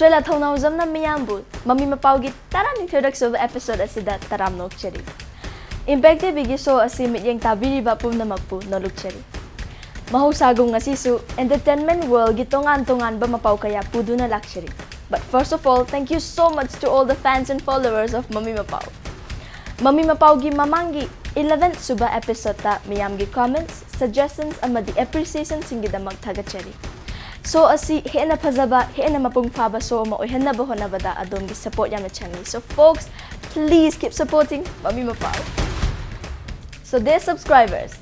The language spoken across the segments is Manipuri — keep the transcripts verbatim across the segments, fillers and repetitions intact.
ꯆꯣꯏꯂꯥ ꯊꯧꯅꯥꯎꯖꯝꯅ ꯃꯤꯌꯥꯝꯕꯨ ꯃꯃꯤ ꯃꯄꯥꯎꯒꯤ ꯇꯔꯥꯅꯤꯊꯣꯏꯔꯛ ꯁꯨꯕ episode ꯑꯁꯤꯗ ꯇꯔꯥꯝꯅ ꯑꯣꯛꯆꯔꯤ꯫ Impact TVꯒꯤ show ꯑꯁꯤ ꯃꯤꯠꯌꯦꯡ ꯇꯥꯕꯤꯔꯤꯕ ꯄꯨꯝꯅꯃꯛꯄꯨ ꯅꯣꯂꯨꯛꯆꯔꯤ꯫ ꯃꯍꯧꯁꯥꯒꯨꯝ ꯉꯁꯤꯁꯨ entertainment worldꯒꯤ ꯇꯣꯉꯥꯟ ꯇꯣꯉꯥꯟꯕ ꯃꯄꯥꯎ ꯀꯌꯥ ꯄꯨꯗꯨꯅ ꯂꯥꯛꯆꯔꯤ꯫ But first of all, thank you so much to all the fans and followers of ꯃꯃꯤ ꯃꯄꯥꯎ꯫ ꯃꯃꯤ ꯃꯄꯥꯎꯒꯤ ꯃꯃꯥꯡꯒꯤ eleventh ꯁꯨꯕ episodeꯇ ꯃꯤꯌꯥꯝꯒꯤ comments, suggestions ꯑꯃꯗꯤ appreciationꯁꯤꯡꯒꯤꯗꯃꯛ ꯊꯥꯒꯠꯆꯔꯤ꯫ Show ꯑꯁꯤ ꯍꯦꯟꯅ ꯐꯖꯕ, ꯍꯦꯟꯅ ꯃꯄꯨꯡ ꯐꯥꯕ show ꯑꯃ ꯑꯣꯏꯍꯟꯅꯕ ꯍꯣꯠꯅꯕꯗ ꯑꯗꯣꯝꯒꯤ support ꯌꯥꯝꯅ ꯆꯪꯏ꯫ So folks, please keep supporting ꯃꯃꯤ ꯃꯄꯥꯎ꯫ So dear subscribers,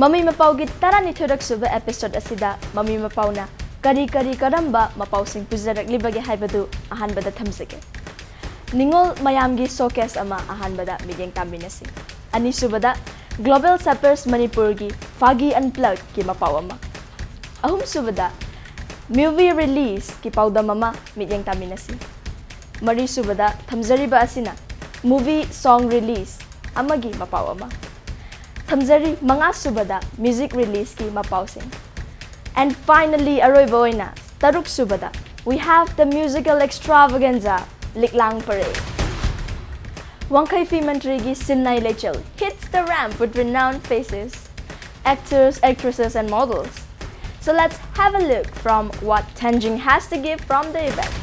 ꯃꯃꯤ ꯃꯄꯥꯎꯒꯤ ꯇꯔꯥꯅꯤꯊꯣꯏꯔꯛ ꯁꯨꯕ episode ꯑꯁꯤꯗ ꯃꯃꯤ ꯃꯄꯥꯎꯅ ꯀꯔꯤ ꯀꯔꯤ ꯀꯔꯝꯕ ꯃꯄꯥꯎꯁꯤꯡ ꯄꯨꯖꯔꯛꯂꯤꯕꯒꯦ ꯍꯥꯏꯕꯗꯨ ꯑꯍꯥꯟꯕꯗ ꯊꯝꯖꯒꯦ꯫ ꯅꯤꯉꯣꯜ ꯃꯌꯥꯝꯒꯤ showcase ꯑꯃ ꯑꯍꯥꯟꯕꯗ ꯃꯤꯠꯌꯦꯡ ꯇꯥꯃꯤꯟꯅꯁꯤ꯫ ꯑꯅꯤꯁꯨꯕꯗ, Global Sappers ꯃꯅꯤꯄꯨꯔꯒꯤ ꯐꯥꯒꯤ Unpluggedꯀꯤ ꯃꯄꯥꯎ ꯑꯃ꯫ ꯑꯍꯨꯝꯁꯨꯕꯗ, movie releaseꯀꯤ ꯄꯥꯎꯗꯝ ꯑꯃ ꯃꯤꯠꯌꯦꯡ ꯇꯥꯃꯤꯟꯅꯁꯤ꯫ ꯃꯔꯤꯁꯨꯕꯗ ꯊꯝꯖꯔꯤꯕ ꯑꯁꯤꯅ movie song release ꯑꯃꯒꯤ ꯃꯄꯥꯎ ꯑꯃ꯫ ꯊꯝꯖꯔꯤ ꯃꯉꯥꯁꯨꯕꯗ music releaseꯀꯤ ꯃꯄꯥꯎꯁꯤꯡ꯫ And finally, ꯑꯔꯣꯏꯕ ꯑꯣꯏꯅ ꯇꯔꯨꯛꯁꯨꯕꯗ, we have the musical extravaganza, ꯂꯤꯛꯂꯥꯡ ꯄꯔꯦꯡ꯫ ꯋꯥꯡꯈꯩ ꯐꯤ ꯃꯟꯇ꯭ꯔꯤꯒꯤ ꯁꯤꯟꯅꯥꯏ ꯂꯩꯆꯤꯜ hits the ramp with renowned faces, actors, actresses and models. So let's have a look from what Thanjing has to give from the event.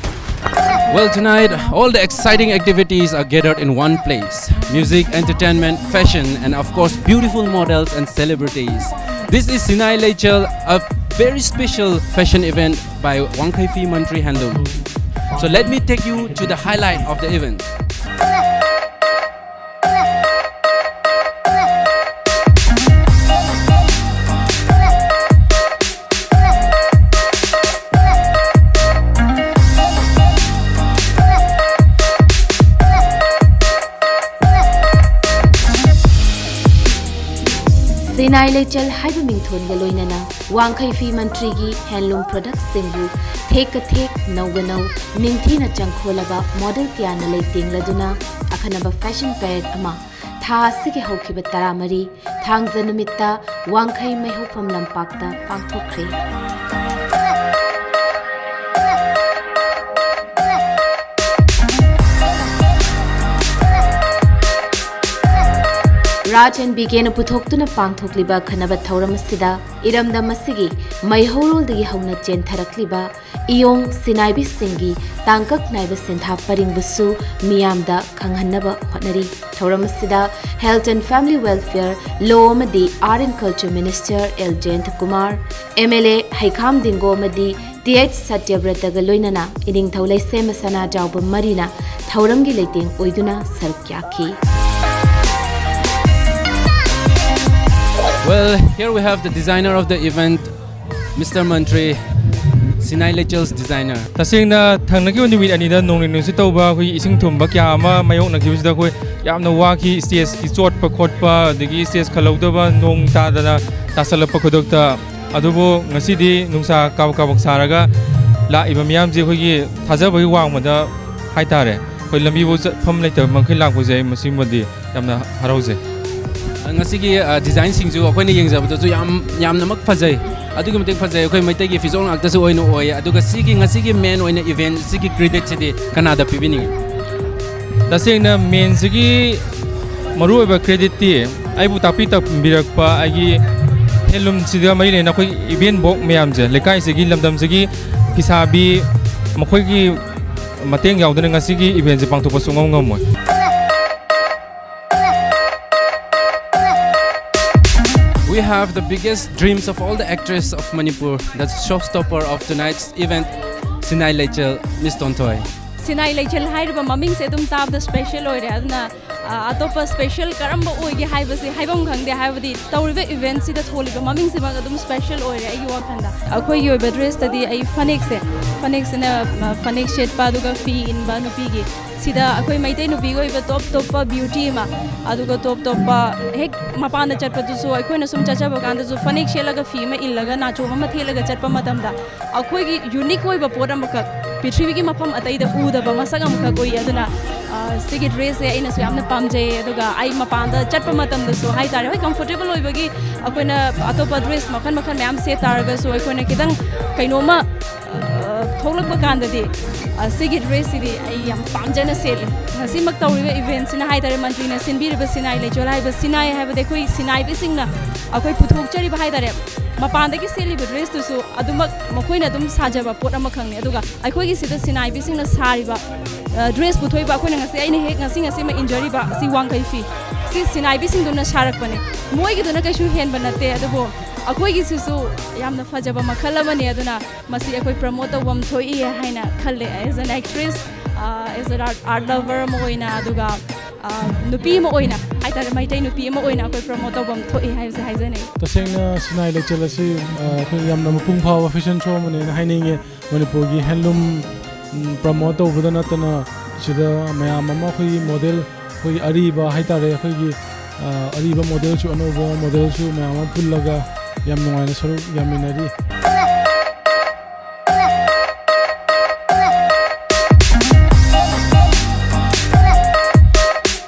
Well, tonight, all the exciting activities are gathered in one place: music, entertainment, fashion, and of course, beautiful models and celebrities. This is Sinai Leichel, a very special fashion event by Wangkheifi Mantri Handloom. So, let me take you to the highlight of the event. Sinai Leichel ꯍꯥꯏꯕ ꯃꯤꯡꯊꯣꯟꯒ ꯂꯣꯏꯅꯅ ꯋꯥꯡꯈꯩ ꯐꯤ ꯃꯟꯇ꯭ꯔꯤꯒꯤ ꯍꯦꯟꯂꯨꯝ ꯄ꯭ꯔꯗꯛꯁꯤꯡꯕꯨ ꯊꯦꯛꯀ ꯊꯦꯛ, ꯅꯧꯒ ꯅꯧ, ꯅꯤꯡꯊꯤꯅ ꯆꯪꯈꯣꯜꯂꯕ ꯃꯣꯗꯦꯜ ꯀꯌꯥꯅ ꯂꯩꯇꯦꯡꯂꯗꯨꯅ ꯑꯈꯟꯅꯕ ꯐꯦꯁꯟ ꯄꯦꯔꯦꯗ ꯑꯃ ꯊꯥ ꯑꯁꯤꯒꯤ ꯍꯧꯈꯤꯕ ꯇꯔꯥꯃꯔꯤ, ꯊꯥꯡꯖ ꯅꯨꯃꯤꯠꯇ ꯋꯥꯡꯈꯩ ꯃꯩꯍꯧꯐꯝ ꯂꯝꯄꯥꯛꯇ ꯄꯥꯡꯊꯣꯛꯈ꯭ꯔꯦ꯫ ꯔꯥꯖ ꯑꯦꯟ ꯕꯤꯀꯦꯅ ꯄꯨꯊꯣꯛꯇꯨꯅ ꯄꯥꯡꯊꯣꯛꯂꯤꯕ ꯈꯟꯅꯕ ꯊꯧꯔꯝ ꯑꯁꯤꯗ ꯏꯔꯝꯗꯝ ꯑꯁꯤꯒꯤ ꯃꯩꯍꯧꯔꯣꯜꯗꯒꯤ ꯍꯧꯅ ꯆꯦꯟꯊꯔꯛꯂꯤꯕ ꯏꯌꯣꯡ ꯁꯤꯟꯅꯥꯏꯕꯤꯁꯤꯡꯒꯤ ꯇꯥꯡꯀꯛ ꯅꯥꯏꯕ ꯁꯤꯟꯊꯥ ꯄꯔꯤꯡꯕꯨꯁꯨ ꯃꯤꯌꯥꯝꯗ ꯈꯪꯍꯟꯅꯕ ꯍꯣꯠꯅꯔꯤ꯫ ꯊꯧꯔꯝ ꯑꯁꯤꯗ Health and Family Welfare, Law ꯑꯃꯗꯤ Art and Culture Minister L Jayanta Kumar, M L A Heikham Dingo ꯑꯃꯗꯤ ꯇꯤ ꯑꯩꯆ ꯁꯇ꯭ꯌꯕ꯭ꯔꯇꯒ ꯂꯣꯏꯅꯅ ꯏꯅꯤꯡꯊꯧ ꯂꯩꯁꯦꯝꯕ ꯁꯅꯥꯖꯥꯎꯕ ꯃꯔꯤꯅ ꯊꯧꯔꯝꯒꯤ ꯂꯩꯇꯦꯡ ꯑꯣꯏꯗꯨꯅ ꯁꯔꯨꯛ ꯌꯥꯈꯤ꯫ Well, here we have the designer of the event, Mister Mantri, Sinai Lechel's designer. ꯇꯁꯦꯡꯅ ꯊꯪꯅꯈꯤꯕ ꯅꯨꯃꯤꯠ ꯑꯅꯤꯗ ꯅꯣꯡꯂꯩ ꯅꯨꯡꯁꯤꯠ ꯇꯧꯕ, ꯑꯩꯈꯣꯏꯒꯤ ꯏꯁꯤꯡ ꯊꯨꯝꯕ ꯀꯌꯥ ꯑꯃ ꯃꯥꯌꯣꯛꯅꯈꯤꯕꯁꯤꯗ ꯑꯩꯈꯣꯏ ꯌꯥꯝꯅ ꯋꯥꯈꯤ꯫ ꯁ꯭ꯇꯦꯖꯀꯤ ꯆꯣꯠꯄ ꯈꯣꯠꯄ, ꯑꯗꯒꯤ ꯁ꯭ꯇꯦꯖ ꯈꯜꯍꯧꯗꯕ, ꯅꯣꯡ ꯇꯥꯗꯅ ꯇꯥꯁꯜꯂꯛꯄ ꯈꯨꯗꯛꯇ꯫ ꯑꯗꯨꯕꯨ ꯉꯁꯤꯗꯤ ꯅꯨꯡꯁꯥ ꯀꯥꯕꯛ ꯀꯥꯕꯛ ꯁꯥꯔꯒ ꯂꯥꯛꯏꯕ ꯃꯤꯌꯥꯝꯁꯦ ꯑꯩꯈꯣꯏꯒꯤ ꯊꯥꯖꯕꯒꯤ ꯋꯥꯡꯃꯗ ꯍꯥꯏꯇꯥꯔꯦ, ꯑꯩꯈꯣꯏ ꯂꯝꯕꯤꯐꯥꯎ ꯆꯠꯐꯝ ꯂꯩꯇꯕ ꯃꯈꯩ ꯂꯥꯛꯄꯁꯦ ꯑꯩ ꯃꯁꯤꯃꯗꯤ ꯌꯥꯝꯅ ꯍꯔꯥꯎꯖꯩ꯫ ꯉꯁꯤꯒꯤ ꯗꯤꯖꯥꯏꯟꯁꯤꯡꯁꯨ ꯑꯩꯈꯣꯏꯅ ꯌꯦꯡꯖꯕꯗꯁꯨ ꯌꯥꯝ ꯌꯥꯝꯅꯃꯛ ꯐꯖꯩ꯫ ꯑꯗꯨꯛꯀꯤ ꯃꯇꯤꯛ ꯐꯖꯩ꯫ ꯑꯩꯈꯣꯏ ꯃꯩꯇꯩꯒꯤ ꯐꯤꯖꯣꯜ ꯉꯥꯛꯇꯁꯨ ꯑꯣꯏꯅ ꯑꯣꯏ꯫ ꯑꯗꯨꯒ ꯁꯤꯒꯤ ꯉꯁꯤꯒꯤ ꯃꯦꯟ ꯑꯣꯏꯅ ꯏꯚꯦꯟꯁꯤꯒꯤ ꯀ꯭ꯔꯦꯗꯤꯠꯁꯤꯗꯤ ꯀꯅꯥꯗ ꯄꯤꯕꯤꯅꯤꯡꯉꯤ? ꯇꯁꯦꯡꯅ ꯃꯦꯟꯁꯤꯒꯤ ꯃꯔꯨꯑꯣꯏꯕ ꯀ꯭ꯔꯦꯗꯤꯠꯇꯤ ꯑꯩꯕꯨ ꯇꯥꯛꯄꯤ ꯇꯝꯕꯤꯔꯛꯄ ꯑꯩꯒꯤ ꯍꯦꯟꯂꯨꯝꯁꯤꯗ ꯃꯔꯤ ꯂꯩꯅ ꯑꯩꯈꯣꯏ ꯏꯕꯦꯟ ꯕꯣꯛ ꯃꯌꯥꯝꯁꯦ, ꯂꯩꯀꯥꯏꯁꯤꯒꯤ ꯂꯝꯗꯝꯁꯤꯒꯤ ꯐꯤꯁꯥꯕꯤ, ꯃꯈꯣꯏꯒꯤ ꯃꯇꯦꯡ ꯌꯥꯎꯗꯅ ꯉꯁꯤꯒꯤ ꯏꯚꯦꯟꯁꯦ ꯄꯥꯡꯊꯣꯛꯄ ꯁꯨꯡꯉꯝ ꯉꯝꯃꯣꯏ꯫ We have the biggest dreams of all the actresses of Manipur, the showstopper of tonight's event, Sinai Leichel, Miss Tonthoi. Sinai Leichel ꯍꯥꯏꯔꯤꯕ ꯃꯃꯤꯡꯁꯦ ꯑꯗꯨꯝ ꯇꯥꯕꯗ ꯁ꯭ꯄꯦꯁꯦꯜ ꯑꯣꯏꯔꯦ꯫ ꯑꯗꯨꯅ ꯑ, ꯑꯇꯣꯞꯄ ꯁ꯭ꯄꯦꯁꯦꯜ ꯀꯔꯝꯕ ꯑꯣꯏꯒꯦ ꯍꯥꯏꯕꯁꯤ ꯍꯥꯏꯐꯝ ꯈꯪꯗꯦ꯫ ꯍꯥꯏꯕꯗꯤ ꯇꯧꯔꯤꯕ ꯏꯚꯦꯟꯠꯁꯤꯗ ꯊꯣꯜꯂꯤꯕ ꯃꯃꯤꯡꯁꯤꯃꯛ ꯑꯗꯨꯝ ꯁ꯭ꯄꯦꯁꯦꯜ ꯑꯣꯏꯔꯦ ꯑꯩꯒꯤ ꯋꯥꯈꯜꯗ꯫ ꯑꯩꯈꯣꯏꯒꯤ ꯑꯣꯏꯕ ꯗ꯭ꯔꯦꯁꯇꯗꯤ ꯑꯩ ꯐꯅꯦꯛꯁꯦ, ꯐꯅꯦꯛꯁꯤꯅ, ꯑ, ꯐꯅꯦꯛ ꯁꯦꯠꯄ, ꯑꯗꯨꯒ ꯐꯤ ꯏꯟꯕ ꯅꯨꯄꯤꯒꯤ, ꯁꯤꯗ ꯑꯩꯈꯣꯏ ꯃꯩꯇꯩ ꯅꯨꯄꯤꯒꯤ ꯑꯣꯏꯕ ꯇꯣꯞ ꯇꯣꯞꯄ ꯕ꯭ꯌꯨꯇꯤ ꯑꯃ, ꯑꯗꯨꯒ ꯇꯣꯞ ꯇꯣꯞꯄ ꯍꯦꯛ ꯃꯄꯥꯟꯗ ꯆꯠꯄꯗꯨꯁꯨ ꯑꯩꯈꯣꯏꯅ ꯁꯨꯝ ꯆꯠꯆꯕ ꯀꯥꯟꯗꯁꯨ ꯐꯅꯦꯛ ꯁꯦꯠꯂꯒ ꯐꯤ ꯑꯃ ꯏꯜꯂꯒ ꯅꯥꯆꯣꯝ ꯑꯃ ꯊꯦꯠꯂꯒ ꯆꯠꯄ ꯃꯇꯝꯗ ꯑꯩꯈꯣꯏꯒꯤ ꯌꯨꯅꯤꯛ ꯑꯣꯏꯕ ꯄꯣꯠ ꯑꯃꯈꯛ, ꯄ꯭ꯔꯤꯊꯤꯕꯤꯒꯤ ꯃꯐꯝ ꯑꯇꯩꯗ ꯎꯗꯕ ꯃꯁꯛ ꯑꯃꯈꯛ ꯎꯏ꯫ ꯑꯗꯨꯅ, ꯑ, ꯁꯤꯒꯤ ꯗ꯭ꯔꯦꯁꯁꯦ ꯑꯩꯅꯁꯨ ꯌꯥꯝꯅ ꯄꯥꯝꯖꯩ꯫ ꯑꯗꯨꯒ ꯑꯩ ꯃꯄꯥꯟꯗ ꯆꯠꯄ ꯃꯇꯝꯗꯁꯨ ꯍꯥꯏꯇꯥꯔꯦ, ꯍꯣꯏ, ꯀꯝꯐꯣꯔꯇꯦꯕꯜ ꯑꯣꯏꯕꯒꯤ ꯑꯩꯈꯣꯏꯅ ꯑꯇꯣꯞꯄ ꯗ꯭ꯔꯦꯁ ꯃꯈꯜ ꯃꯈꯜ ꯃꯌꯥꯝ ꯁꯦꯠ ꯇꯥꯔꯒꯁꯨ ꯑꯩꯈꯣꯏꯅ ꯈꯤꯇꯪ ꯀꯩꯅꯣꯝꯃ, ꯑ, ꯊꯣꯛꯂꯛꯄ ꯀꯥꯟꯗꯗꯤ ꯑꯁꯤꯒꯤ ꯗ꯭ꯔꯦꯁꯁꯤꯗꯤ ꯑꯩ ꯌꯥꯝ ꯄꯥꯝꯖꯅ ꯁꯦꯠꯂꯤ꯫ ꯉꯁꯤꯃꯛ ꯇꯧꯔꯤꯕ ꯏꯚꯦꯟꯠꯁꯤꯅ ꯍꯥꯏ ꯇꯥꯔꯦ, ꯃꯟꯇ꯭ꯔꯤꯅ ꯁꯤꯟꯕꯤꯔꯤꯕ ꯁꯤꯅꯥꯏ ꯂꯩꯆꯣꯜ ꯍꯥꯏꯕ ꯁꯤꯅꯥꯏ ꯍꯥꯏꯕꯗꯤ ꯑꯩꯈꯣꯏ ꯁꯤꯅꯥꯏꯕꯤꯁꯤꯡꯅ ꯑꯩꯈꯣꯏ ꯄꯨꯊꯣꯛꯆꯔꯤꯕ ꯍꯥꯏ ꯇꯥꯔꯦ, ꯃꯄꯥꯟꯗꯒꯤ ꯁꯦꯠꯂꯤꯕ ꯗ꯭ꯔꯦꯁꯇꯨꯁꯨ ꯑꯗꯨꯃꯛ ꯃꯈꯣꯏꯅ ꯑꯗꯨꯝ ꯁꯥꯖꯕ ꯄꯣꯠ ꯑꯃꯈꯛꯅꯤ꯫ ꯑꯗꯨꯒ ꯑꯩꯈꯣꯏꯒꯤ ꯁꯤꯗ ꯁꯤꯅꯥꯏꯕꯤꯁꯤꯡꯅ ꯁꯥꯔꯤꯕ, ꯑ, ꯗ꯭ꯔꯦꯁ ꯄꯨꯊꯣꯛꯏꯕ, ꯑꯩꯈꯣꯏꯅ ꯉꯁꯤ, ꯑꯩꯅ ꯍꯦꯛ ꯉꯁꯤ ꯉꯁꯤꯃꯛ ꯏꯟꯖꯔꯤꯕ ꯑꯁꯤ ꯋꯥꯡꯈꯩ ꯐꯤ, ꯁꯤ ꯁꯤꯅꯥꯏꯕꯤꯁꯤꯡꯗꯨꯅ ꯁꯥꯔꯛꯄꯅꯤ꯫ ꯃꯣꯏꯒꯤꯗꯨꯅ ꯀꯩꯁꯨ ꯍꯦꯟꯕ ꯅꯠꯇꯦ, ꯑꯗꯨꯕꯨ ꯑꯩꯈꯣꯏꯒꯤꯁꯤꯁꯨ ꯌꯥꯝꯅ ꯐꯖꯕ ꯃꯈꯜ ꯑꯃꯅꯤ꯫ ꯑꯗꯨꯅ ꯃꯁꯤ ꯑꯩꯈꯣꯏ ꯄ꯭ꯔꯃꯣꯠ ꯇꯧꯐꯝ ꯊꯣꯛꯏ ꯍꯥꯏꯅ ꯈꯜꯂꯦ꯫ As an actress, as an art, art lover ꯑꯃ ꯑꯣꯏꯅ, ꯑꯗꯨꯒ, ꯑ, ꯅꯨꯄꯤ ꯑꯃ ꯑꯣꯏꯅ ꯍꯥꯏ ꯇꯥꯔꯦ, ꯃꯩꯇꯩ ꯅꯨꯄꯤ ꯑꯃ ꯑꯣꯏꯅ ꯑꯩꯈꯣꯏ ꯄ꯭ꯔꯃꯣꯠ ꯇꯧꯐꯝ ꯊꯣꯛꯏ ꯍꯥꯏꯕꯁꯦ ꯍꯥꯏꯖꯅꯤꯡꯉꯤ꯫ ꯇꯁꯦꯡꯅ ꯁꯤꯅꯥꯏ ꯂꯩꯆꯜ ꯑꯁꯤ, ꯑ, ꯑꯩꯈꯣꯏ ꯌꯥꯝꯅ ꯃꯄꯨꯡ ꯐꯥꯕ ꯐꯦꯁꯟ ꯁꯣ ꯑꯃꯅꯦꯅ ꯍꯥꯏꯅꯤꯡꯉꯦ꯫ ꯃꯅꯤꯄꯨꯔꯒꯤ ꯍꯦꯟꯂꯨꯝ, ꯎꯝ, ꯄ꯭ꯔꯃꯣꯠ ꯇꯧꯕꯗ ꯅꯠꯇꯅ ꯁꯤꯗ ꯃꯌꯥꯝ ꯑꯃ ꯑꯩꯈꯣꯏꯒꯤ ꯃꯣꯗꯦꯜ, ꯑꯩꯈꯣꯏꯒꯤ ꯑꯔꯤꯕ ꯍꯥꯏ ꯇꯥꯔꯦ, ꯑꯩꯈꯣꯏꯒꯤ, ꯑ, ꯑꯔꯤꯕ ꯃꯣꯗꯦꯜꯁꯨ, ꯑꯅꯧꯕ ꯃꯣꯗꯦꯜꯁꯨ ꯃꯌꯥꯝ ꯑꯃ ꯄꯨꯜꯂꯒ ꯌꯥꯝ ꯅꯨꯡꯉꯥꯏꯅ ꯁꯔꯨꯛ ꯌꯥꯃꯤꯟꯅꯔꯤ꯫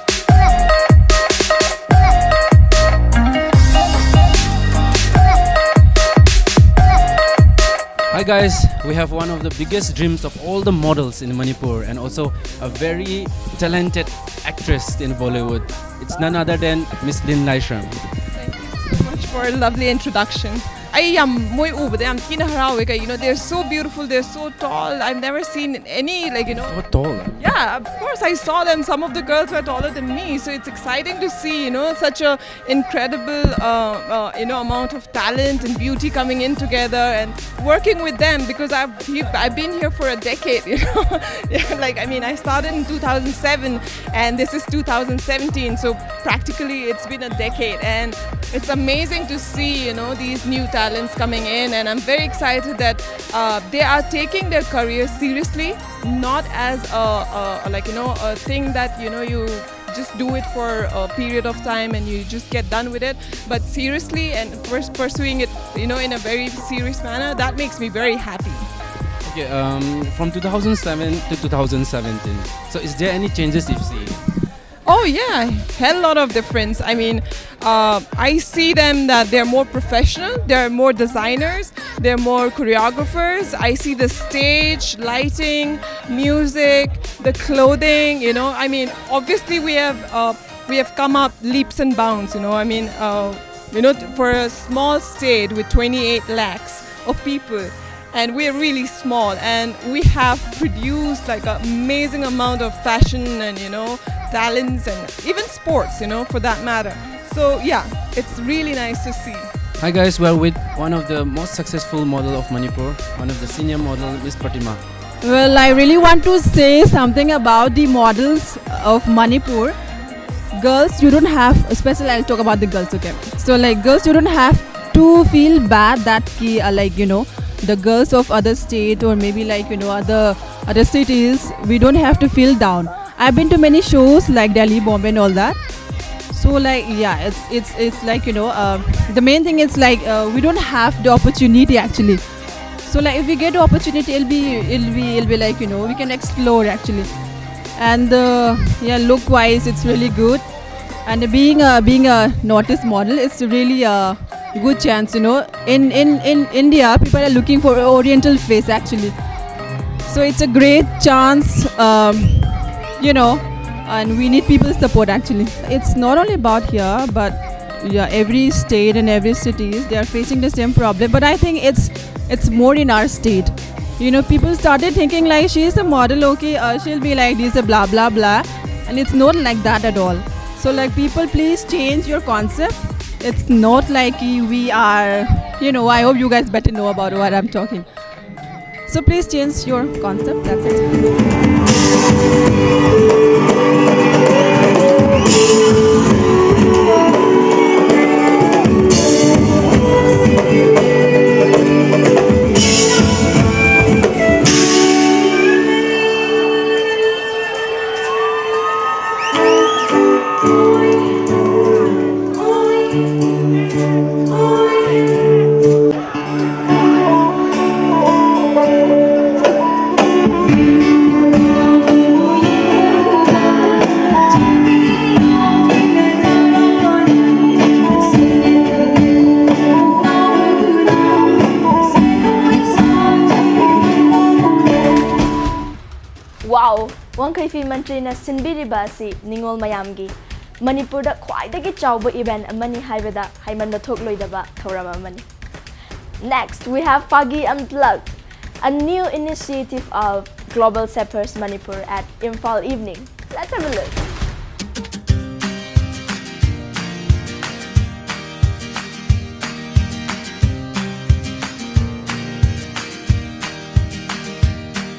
Hi guys, we have one of the biggest dreams of all the models in Manipur and also a very talented actress in Bollywood. It's none other than Miss Lin Laishram. Thank you so much for a lovely introduction. ꯑꯩ ꯌꯥꯝ, ꯃꯣꯏ ꯎꯕꯗ ꯌꯥꯝ ꯊꯤꯅ ꯍꯔꯥꯎꯋꯦ꯫ ꯀꯩꯒꯤꯅꯣ, they're so beautiful, they're so tall. I've never seen any, like, you know. So tall, huh? Yeah, of course, I saw them. Some of the girls were taller than me, so it's exciting to see, you know, such a incredible, uh, uh, you know, amount of talent and beauty coming in together and working with them, because I've I've been here for a decade, you know. Yeah, like, I mean, I started in two thousand seven and this is two thousand seventeen, so practically it's been a decade, and it's amazing to see, you know, these new talents coming in, and I'm very excited that, uh, they are taking their career seriously, not as a, a, like, you know, a thing that, you know, you just do it for a period of time and you just get done with it, but seriously and pers- pursuing it, you know, in a very serious manner, that makes me very happy. Okay, um, from two thousand seven to two thousand seventeen. So, is there any changes you've seen? Oh yeah, hell lot of difference. I mean, uh, I see them that they're more professional, they're more designers, they're more choreographers. I see the stage, lighting, music, the clothing. You know, I mean, obviously we have uh, we have come up leaps and bounds. You know, I mean, uh, you know, for a small state with twenty-eight lakhs of people, and we're really small, and we have produced like an amazing amount of fashion and, you know, talents and even sports, you know, for that matter. So yeah, it's really nice to see. Hi guys, we're with one of the most successful model of Manipur, one of the senior model, Miss Pratima. Well, I really want to say something about the models of Manipur. Girls, you don't have, especially I'll talk about the girls, okay? So, like, girls, you don't have to feel bad that ki, uh, like, you know, the girls of other state or maybe, like, you know, other other cities, we don't have to feel down. I've been to many shows like Delhi, Bombay, and all that. So, like, yeah, it's it's it's like, you know, uh, the main thing is, like, uh, we don't have the opportunity actually. So, like, if we get the opportunity, it'll be it'll be it'll be like, you know, we can explore actually. And uh, yeah, look wise, it's really good. And being a being a Northeast model, it's really a good chance, you know. In in in India, people are looking for an Oriental face actually. So it's a great chance, um, you know, and we need people's support actually. It's not only about here, but yeah, every state and every cities, they are facing the same problem. But I think it's it's more in our state. You know, people started thinking like, she's a model, okay, uh, she'll be like this, a blah blah blah, and it's not like that at all. So, like, people, please change your concept. It's not like we are, you know, I hope you guys better know about what I'm talking. So please change your concept. That's it. ꯏꯐꯤ ꯃꯟꯇ꯭ꯔꯤꯅ ꯁꯤꯟꯕꯤꯔꯤꯕ ꯑꯁꯤ ꯅꯤꯉꯣꯜ ꯃꯌꯥꯝꯒꯤ ꯃꯅꯤꯄꯨꯔꯗ ꯈ꯭ꯋꯥꯏꯗꯒꯤ ꯆꯥꯎꯕ ꯏꯚꯦꯟꯠ ꯑꯃꯅꯤ ꯍꯥꯏꯕꯗ ꯍꯥꯏꯃꯟꯕ ꯊꯣꯛꯂꯣꯏꯗꯕ ꯊꯧꯔꯝ ꯑꯃꯅꯤ꯫ Next, we have Phagi Unplugged, a new initiative of Global Shapers Manipur at Imphal Evening. Let's have a look.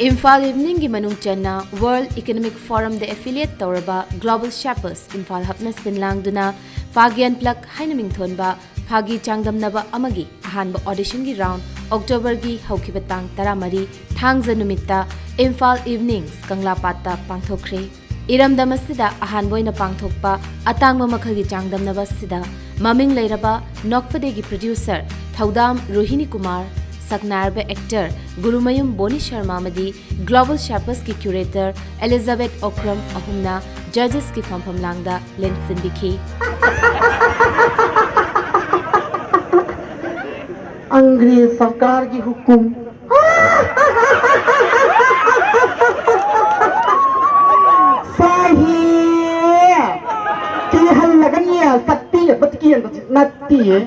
Imphal ꯏꯚꯅꯤꯡꯒꯤ ꯃꯅꯨꯡ ꯆꯟꯅ World Economic Forumꯗ affiliate ꯇꯧꯔꯕ Global Shapers Imphal Hubꯅ ꯁꯤꯟ ꯂꯥꯡꯗꯨꯅ Phagi Unplugged ꯍꯥꯏꯅ ꯃꯤꯡꯊꯣꯟꯕ ꯐꯥꯒꯤ ꯆꯥꯡꯗꯝꯅꯕ ꯑꯃꯒꯤ ꯑꯍꯥꯟꯕ auditionꯒꯤ round Octoberꯒꯤ ꯍꯧꯈꯤꯕ ꯇꯥꯡ ꯇꯔꯥꯃꯔꯤ ꯊꯥꯡꯖ ꯅꯨꯃꯤꯠꯇ Imphal Evenings ꯀꯪꯂꯥꯄꯥꯠꯇ ꯄꯥꯡꯊꯣꯛꯈ꯭ꯔꯦ꯫ ꯏꯔꯝꯗꯝ ꯑꯁꯤꯗ ꯑꯍꯥꯟꯕ ꯑꯣꯏꯅ ꯄꯥꯡꯊꯣꯛꯄ ꯑꯇꯥꯡꯕ ꯃꯈꯜꯒꯤ ꯆꯥꯡꯗꯝꯅꯕ ꯑꯁꯤꯗ ꯃꯃꯤꯡ ꯂꯩꯔꯕ ꯅꯣꯛꯐꯗꯦꯒꯤ producer ꯊꯧꯗꯥꯝ ꯔꯣꯍꯤꯅꯤ ꯀꯨꯃꯥꯔ, ꯁꯛꯅꯥꯏꯔꯕ actor ꯒꯨꯔꯨꯃꯌꯨꯝ ꯕꯣꯅꯤ ꯁꯔꯃ ꯑꯃꯗꯤ Global Shapersꯀꯤ curator Elizabeth Okram ꯑꯍꯨꯝꯅ judgesꯀꯤ ꯐꯝꯐꯝ ꯂꯥꯡꯗ ꯂꯦꯡꯁꯤꯟꯕꯤꯈꯤ꯫ अंग्रेज सरकार की हुकुम। ꯁꯥꯍꯤ! ꯀꯤꯍꯜꯂꯒꯅꯦ ꯁꯛꯇꯤ ꯑꯃꯠꯇ ꯀꯤꯍꯟꯕꯁꯤ ꯅꯠꯇꯤꯌꯦ꯫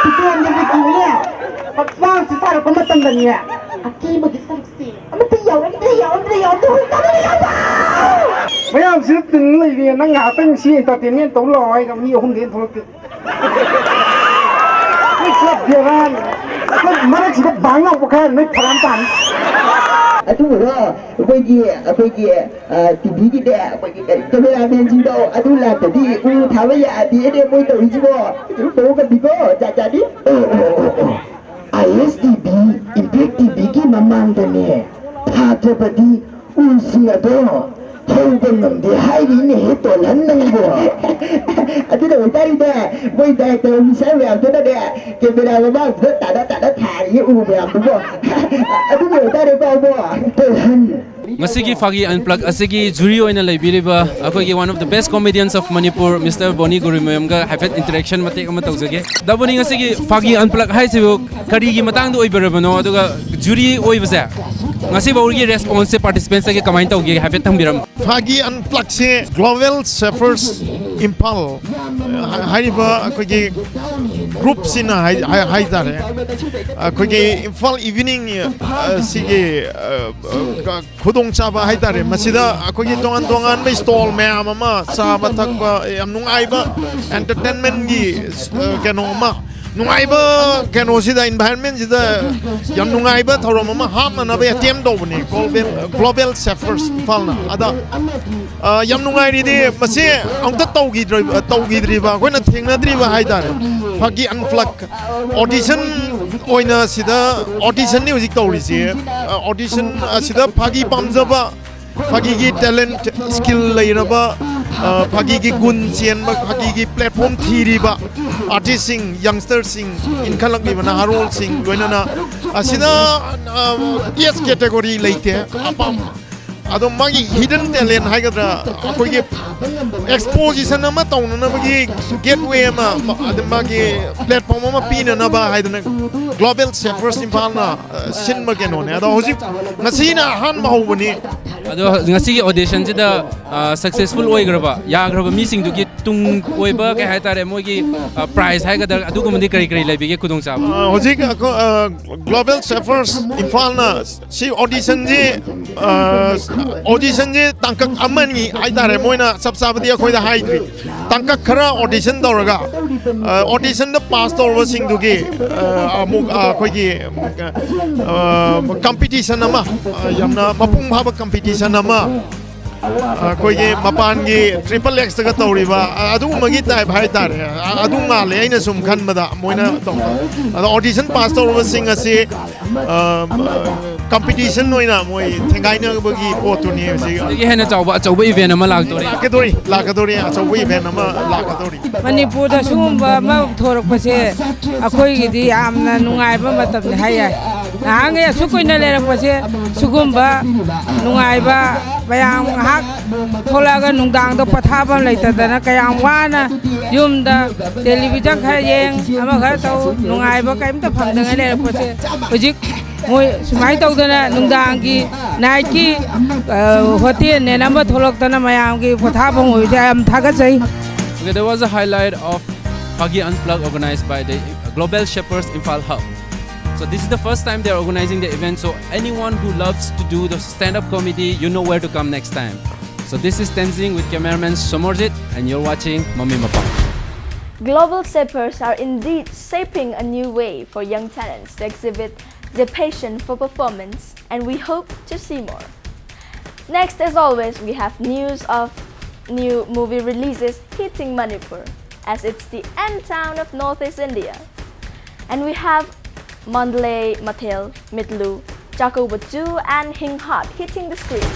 ꯇꯤꯀꯦꯟꯗ꯭ꯔꯖꯤꯠꯀꯤꯅꯦ ꯍꯛꯆꯥꯡꯁꯤ ꯁꯥꯔꯛꯄ ꯃꯇꯝꯗꯅꯦ ꯑꯀꯤꯕꯒꯤ ꯁꯔꯨꯛꯁꯤ ꯑꯃꯠꯇ ꯌꯥꯎꯔꯝꯗ꯭ꯔꯦ, ꯌꯥꯎꯔꯝꯗ꯭ꯔꯦ, ꯌꯥꯎꯔꯝꯗ꯭ꯔꯦ, ꯍꯧꯖꯤꯛ ꯇꯧꯔꯦ, ꯌꯥꯎꯔꯦ! ꯃꯌꯥꯝꯁꯤꯗ ꯇꯤꯟ ꯂꯩꯔꯦ꯫ ꯅꯪ ꯉꯥꯏꯍꯥꯛꯇꯪ ꯁꯤ entertainment ꯇꯧ ꯂꯥꯛꯑꯣ ꯍꯥꯏꯔꯒ ꯃꯤ ꯑꯍꯨꯝꯗꯒꯤ ꯍꯦꯟꯅ ꯊꯣꯛꯂꯛꯇꯦ꯫ ꯅꯣꯏ ꯈꯔ ꯕꯦꯔꯥꯅꯤ꯫ ꯅꯣꯏ ꯃꯔꯛꯁꯤꯗ ꯕꯥꯡ ꯂꯥꯎꯕ ꯈꯔ ꯅꯣꯏ ꯐꯔꯛ ꯌꯥꯝ ꯇꯥꯅꯤ꯫ ꯑꯗꯨꯕꯨꯔꯣ ꯑꯩꯈꯣꯏꯒꯤ ꯑꯩꯈꯣꯏꯒꯤ ꯇꯤꯚꯤꯒꯤꯅꯦ ꯑꯩꯈꯣꯏꯒꯤ ꯀꯔꯤ ꯀꯦꯃꯦꯔꯥꯃꯦꯟꯁꯤꯡꯗꯣ ꯑꯗꯨ ꯂꯥꯛꯇꯗꯤ ꯎ ꯊꯥꯕ ꯌꯥꯗꯦꯅꯦ ꯃꯣꯏ ꯇꯧꯔꯤꯁꯤꯕꯣ꯫ ꯇꯧꯔꯒꯗꯤꯀꯣ ꯖꯥꯠ ꯖꯥꯠꯅꯤ꯫ ꯑꯣ ꯑꯣ ꯑꯣ ꯑꯣ ꯑꯥꯏ ꯑꯦꯁ ꯇꯤ ꯚꯤ ꯏꯝꯄꯦꯛ ꯇꯤ ꯚꯤꯒꯤ ꯃꯃꯥꯡꯗꯅꯦ ꯊꯥꯗ꯭ꯔꯕꯗꯤ ꯎꯁꯤꯡ ꯑꯗꯣ ꯍꯧꯕ ꯉꯝꯗꯦ ꯍꯥꯏꯔꯤꯅꯦꯍꯦ ꯇꯣꯜꯍꯟ ꯅꯪꯕꯣ꯫ ꯑꯗꯨꯅ ꯑꯣꯏꯇꯥꯔꯤꯅꯦ ꯃꯣꯏ ꯗꯥꯏꯔꯦꯛꯇꯔ ꯑꯣꯐꯤꯁꯥꯔ ꯃꯌꯥꯝꯗꯨꯅꯅꯦ ꯀꯦꯃꯦꯔꯥ ꯃꯃꯥꯡꯗꯨꯗ ꯇꯥꯅ ꯇꯥꯅ ꯊꯥꯔꯤꯌꯦ ꯎ ꯃꯌꯥꯝꯗꯨꯕꯣ꯫ ꯑꯗꯨꯅ ꯑꯣꯏꯇꯥꯔꯦ ꯇꯥꯎꯕꯣ ꯇꯣꯜꯍꯟ꯫ ꯉꯁꯤꯒꯤ ꯐꯥꯒꯤ ꯑꯟꯄ꯭ꯂꯛ ꯑꯁꯤꯒꯤ ꯖꯨꯔꯤ ꯑꯣꯏꯅ ꯂꯩꯕꯤꯔꯤꯕ ꯑꯩꯈꯣꯏꯒꯤ one of the best comedians of Manipur Mister Boni Gurumyamꯒ ꯍꯥꯏꯐꯦꯠ interaction ꯃꯇꯦꯛ ꯑꯃ ꯇꯧꯖꯒꯦ꯫ ꯗꯥ ꯕꯣꯅꯤ, ꯉꯁꯤꯒꯤ ꯐꯥꯒꯤ ꯑꯟꯄ꯭ꯂꯛ ꯍꯥꯏꯁꯤꯕꯨ ꯀꯔꯤꯒꯤ ꯃꯇꯥꯡꯗ ꯑꯣꯏꯕꯤꯔꯕꯅꯣ? ꯑꯗꯨꯒ ꯖꯨꯔꯤ ꯑꯣꯏꯕꯁꯦ ꯉꯁꯤꯐꯥꯎꯒꯤ ꯔꯦꯁꯄꯣꯟꯁꯁꯦ ꯄꯥꯔꯇꯤꯁꯤꯄꯦꯟꯁꯇꯒꯤ ꯀꯃꯥꯏꯅ ꯇꯧꯒꯦ ꯍꯥꯏꯐꯦꯠ ꯊꯝꯕꯤꯔꯝꯃꯨ꯫ ꯐꯥꯒꯤ ꯑꯟꯄ꯭ꯂꯛꯁꯦ ꯒ꯭ꯂꯣꯕꯦꯜ ꯁꯦꯐꯔꯁ ꯏꯝꯐꯥꯜ ꯍꯥꯏꯔꯤꯕ ꯑꯩꯈꯣꯏꯒꯤ ꯒ꯭ꯔꯨꯞꯁꯤꯅ ꯍꯥꯏ- ꯍꯥꯏ- ꯍꯥꯏꯇꯥꯔꯦ, ꯑꯩꯈꯣꯏꯒꯤ ꯏꯝꯐꯥꯜ ꯏꯚꯤꯅꯤꯡ ꯁꯤꯒꯤ ꯈꯨꯗꯣꯡꯆꯥꯕ ꯍꯥꯏꯇꯥꯔꯦ, ꯃꯁꯤꯗ ꯑꯩꯈꯣꯏꯒꯤ ꯇꯣꯉꯥꯟ ꯇꯣꯉꯥꯟꯕ ꯁ꯭ꯇꯣꯜ ꯃꯌꯥꯝ ꯑꯃ, ꯆꯥꯕ ꯊꯛꯄ, ꯌꯥꯝ ꯅꯨꯡꯉꯥꯏꯕ ꯑꯦꯟꯇꯔꯇꯦꯟꯃꯦꯟꯒꯤ ꯀꯩꯅꯣ ꯑꯃ, ꯅꯨꯡꯉꯥꯏꯕ ꯀꯩꯅꯣꯁꯤꯗ, ꯏꯟꯚꯥꯏꯔꯟꯃꯦꯟꯁꯤꯗ ꯌꯥꯝ ꯅꯨꯡꯉꯥꯏꯕ ꯊꯧꯔꯝ ꯑꯃ ꯍꯥꯞꯅꯅꯕ ꯑꯦꯇꯦꯝ ꯇꯧꯕꯅꯤ ꯒ꯭ꯂꯣꯕꯦꯜ ꯒ꯭ꯂꯣꯕꯦꯜ ꯁꯦꯐꯔꯁ ꯏꯝꯐꯥꯜꯅ꯫ ꯑꯗ ꯑ, ꯌꯥꯝ ꯅꯨꯡꯉꯥꯏꯔꯤꯗꯤ, ꯃꯁꯤ ꯑꯃꯨꯛꯇ ꯇꯧꯈꯤꯗ꯭ꯔ- ꯇꯧꯈꯤꯗ꯭ꯔꯤꯕ, ꯑꯩꯈꯣꯏꯅ ꯊꯦꯡꯅꯗ꯭ꯔꯤꯕ ꯍꯥꯏꯇꯥꯔꯦ꯫ ꯐꯥꯒꯤ ꯑꯟꯄ꯭ꯂꯛ ꯑꯣꯗꯤꯁꯟ ꯑꯣꯏꯅ ꯁꯤꯗ ꯑꯣꯗꯤꯁꯟꯅꯤ ꯍꯧꯖꯤꯛ ꯇꯧꯔꯤꯁꯦ꯫ ꯑ, ꯑꯣꯗꯤꯁꯟ ꯑꯁꯤꯗ ꯐꯥꯒꯤ ꯄꯥꯝꯖꯕ, ꯐꯥꯒꯤꯒꯤ ꯇꯦꯂꯦꯟꯠ, ꯁ꯭ꯀꯤꯜ ꯂꯩꯔꯕ, ꯑ, ꯐꯥꯒꯤꯒꯤ ꯒꯨꯟ ꯆꯦꯟꯕ, ꯐꯥꯒꯤꯒꯤ ꯄ꯭ꯂꯦꯠꯐꯣꯝ ꯊꯤꯔꯤꯕ ꯑꯥꯔꯇꯤꯁꯁꯤꯡ, ꯌꯪꯁꯇꯔꯁꯤꯡ, ꯏꯟꯈꯠꯂꯛꯂꯤꯕ ꯅꯍꯥꯔꯣꯜꯁꯤꯡ, ꯂꯣꯏꯅꯅ ꯑꯁꯤꯗ ꯑꯦꯖ ꯀꯦꯇꯦꯒꯣꯔꯤ ꯂꯩꯇꯦ꯫ ꯑꯄꯥꯝ ꯑꯗꯣ ꯃꯥꯒꯤ ꯍꯤꯗꯟ ꯇꯦꯂꯦꯟ ꯍꯥꯏꯒꯗ꯭ꯔꯥ, ꯑꯩꯈꯣꯏꯒꯤ ꯑꯦꯛꯁꯄꯣꯖꯤꯁꯟ ꯑꯃ ꯇꯧꯅꯅꯕꯒꯤ ꯒꯦꯠꯋꯦ ꯑꯃ, ꯑꯗ ꯃꯥꯒꯤ ꯄ꯭ꯂꯦꯠꯐꯣꯝ ꯑꯃ ꯄꯤꯅꯅꯕ ꯍꯥꯏꯗꯅ ꯒ꯭ꯂꯣꯕꯦꯜ ꯁꯦꯐꯔꯁ ꯏꯝꯐꯥꯜꯅ ꯑ, ꯁꯤꯟꯕ ꯀꯩꯅꯣꯅꯦ꯫ ꯑꯗꯣ ꯍꯧꯖꯤꯛ ꯉꯁꯤꯅ ꯑꯍꯥꯟꯕ ꯍꯧꯕꯅꯤ꯫ ꯑꯗꯣ ꯉꯁꯤꯒꯤ ꯑꯣꯗꯤꯁꯟꯁꯤꯗ ꯁꯛꯁꯦꯁꯐꯨꯜ ꯑꯣꯏꯈ꯭ꯔꯕ, ꯌꯥꯈ꯭ꯔꯕ ꯃꯤꯁꯤꯡꯗꯨꯒꯤ ꯇꯨꯡ ꯑꯣꯏꯕ, ꯀꯩ ꯍꯥꯏꯇꯥꯔꯦ, ꯃꯣꯏꯒꯤ ꯄ꯭ꯔꯥꯏꯖ ꯍꯥꯏꯒꯗ꯭ꯔꯥ, ꯑꯗꯨꯒꯨꯝꯕꯗꯤ ꯀꯔꯤ ꯀꯔꯤ ꯂꯩꯕꯤꯒꯦ ꯈꯨꯗꯣꯡꯆꯥꯕ? ꯑ, ꯍꯧꯖꯤꯛ ꯑꯩꯈꯣꯏ, ꯑ, ꯒ꯭ꯂꯣꯕꯦꯜ ꯁꯦꯐꯔꯁ ꯏꯝꯐꯥꯜꯅ ꯁꯤ ꯑꯣꯗꯤꯁꯟꯁꯤ, ꯑ, ꯑꯣꯗꯤꯁꯟꯁꯤ ꯇꯥꯡꯀꯛ ꯑꯃꯅꯤ ꯍꯥꯏꯇꯥꯔꯦ, ꯃꯣꯏꯅ ꯆꯞ ꯆꯥꯕꯗꯤ ꯑꯩꯈꯣꯏꯗ ꯍꯥꯏꯗ꯭ꯔꯤ꯫ ꯇꯥꯡꯀꯛ ꯈꯔ ꯑꯣꯗꯤꯁꯟ ꯇꯧꯔꯒ, ꯑ, ꯑꯣꯗꯤꯁꯟꯗ ꯄꯥꯁ ꯇꯧꯔꯕꯁꯤꯡꯗꯨꯒꯤ, ꯑ, ꯑꯃꯨꯛ, ꯑ, ꯑꯩꯈꯣꯏꯒꯤ, ꯑ, ꯀꯝꯄꯤꯇꯤꯁꯟ ꯑꯃ, ꯑ, ꯌꯥꯝꯅ ꯃꯄꯨꯡ ꯐꯥꯕ ꯀꯝꯄꯤꯇꯤꯁꯟ ꯑꯃ, ꯑ, ꯑꯩꯈꯣꯏꯒꯤ ꯃꯄꯥꯟꯒꯤ ꯇ꯭ꯔꯤꯄꯜ ꯑꯦꯛꯁꯇꯒ ꯇꯧꯔꯤꯕ, ꯑ, ꯑꯗꯨꯒꯨꯝꯕꯒꯤ ꯇꯥꯏꯞ ꯍꯥꯏꯇꯥꯔꯦ꯫ ꯑ, ꯑꯗꯨ ꯃꯥꯜꯂꯦ ꯑꯩꯅ ꯁꯨꯝ ꯈꯟꯕꯗ, ꯃꯣꯏꯅ ꯇꯧꯕ꯫ ꯑꯗꯣ ꯑꯣꯗꯤꯁꯟ ꯄꯥꯁ ꯇꯧꯔꯕꯁꯤꯡ ꯑꯁꯤ, ꯑ, ꯀꯝꯄꯤꯇꯤꯁꯟ ꯑꯣꯏꯅ ꯃꯣꯏ ꯊꯦꯡꯒꯥꯏꯅꯕꯒꯤ ꯄꯣꯠꯇꯨꯅꯤ ꯍꯧꯖꯤꯛ꯫ ꯁꯤꯗꯒꯤ ꯍꯦꯟꯅ ꯆꯥꯎꯕ ꯑꯆꯧꯕ ꯏꯚꯦꯟ ꯑꯃ ꯂꯥꯛꯇꯣꯔꯤ꯫ ꯂꯥꯛꯀꯗꯣꯔꯤ, ꯂꯥꯛꯀꯗꯣꯔꯤ, ꯑꯆꯧꯕ ꯏꯚꯦꯟ ꯑꯃ ꯂꯥꯛꯀꯗꯣꯔꯤ꯫ ꯃꯅꯤꯄꯨꯔꯗ ꯁꯤꯒꯨꯝꯕ ꯑꯃ ꯊꯣꯔꯛꯄꯁꯦ ꯑꯩꯈꯣꯏꯒꯤꯗꯤ ꯌꯥꯝꯅ ꯅꯨꯡꯉꯥꯏꯕ ꯃꯇꯝꯅꯤ ꯍꯥꯏ ꯌꯥꯏ꯫ ꯉꯍꯥꯟꯈꯩ ꯑꯁꯨꯛ ꯀꯨꯏꯅ ꯂꯩꯔꯛꯄꯁꯦ ꯁꯤꯒꯨꯝꯕ ꯅꯨꯡꯉꯥꯏꯕ, ꯃꯌꯥꯝ ꯉꯥꯏꯍꯥꯛ ꯊꯣꯛꯂꯛꯑꯒ ꯅꯨꯡꯗꯥꯡꯗ ꯄꯣꯊꯥꯐꯝ ꯂꯩꯇꯗꯅ ꯀꯌꯥꯝ ꯋꯥꯅ ꯌꯨꯝꯗ ꯇꯦꯂꯤꯚꯤꯖꯟ ꯈꯔ ꯌꯦꯡ, ꯑꯃ ꯈꯔ ꯇꯧ, ꯅꯨꯡꯉꯥꯏꯕ ꯀꯔꯤꯝꯇ ꯐꯪꯗꯉꯩ ꯂꯩꯔꯛꯄꯁꯦ ꯍꯧꯖꯤꯛ ꯃꯣꯏ ꯁꯨꯃꯥꯏꯅ ꯇꯧꯗꯅ ꯅꯨꯡꯗꯥꯡꯒꯤ ꯅꯥꯏꯠꯀꯤ ꯍꯣꯇꯦꯜꯅꯦꯅ ꯑꯃ ꯊꯣꯛꯂꯛꯇꯅ ꯃꯌꯥꯝꯒꯤ ꯄꯣꯊꯥꯐꯝ ꯑꯣꯏꯕꯁꯦ ꯌꯥꯝ ꯊꯥꯒꯠꯆꯩ꯫ Okay, there was a highlight of Phagi Unplugged organized by the Global Shapers Imphal Hub. So this is the first time they are organizing the event. So anyone who loves to do the stand-up comedy, you know where to come next time. So this is Tenzing with cameraman Somorjit, and you're watching Mami Mapang. Global Shapers are indeed shaping a new way for young talents to exhibit their passion for performance, and we hope to see more. Next, as always, we have news of new movie releases hitting Manipur, as it's the end town of Northeast India. And we have Mandalay Mathel, Mitlu, Chakouba two, and Hing Hat hitting the screen.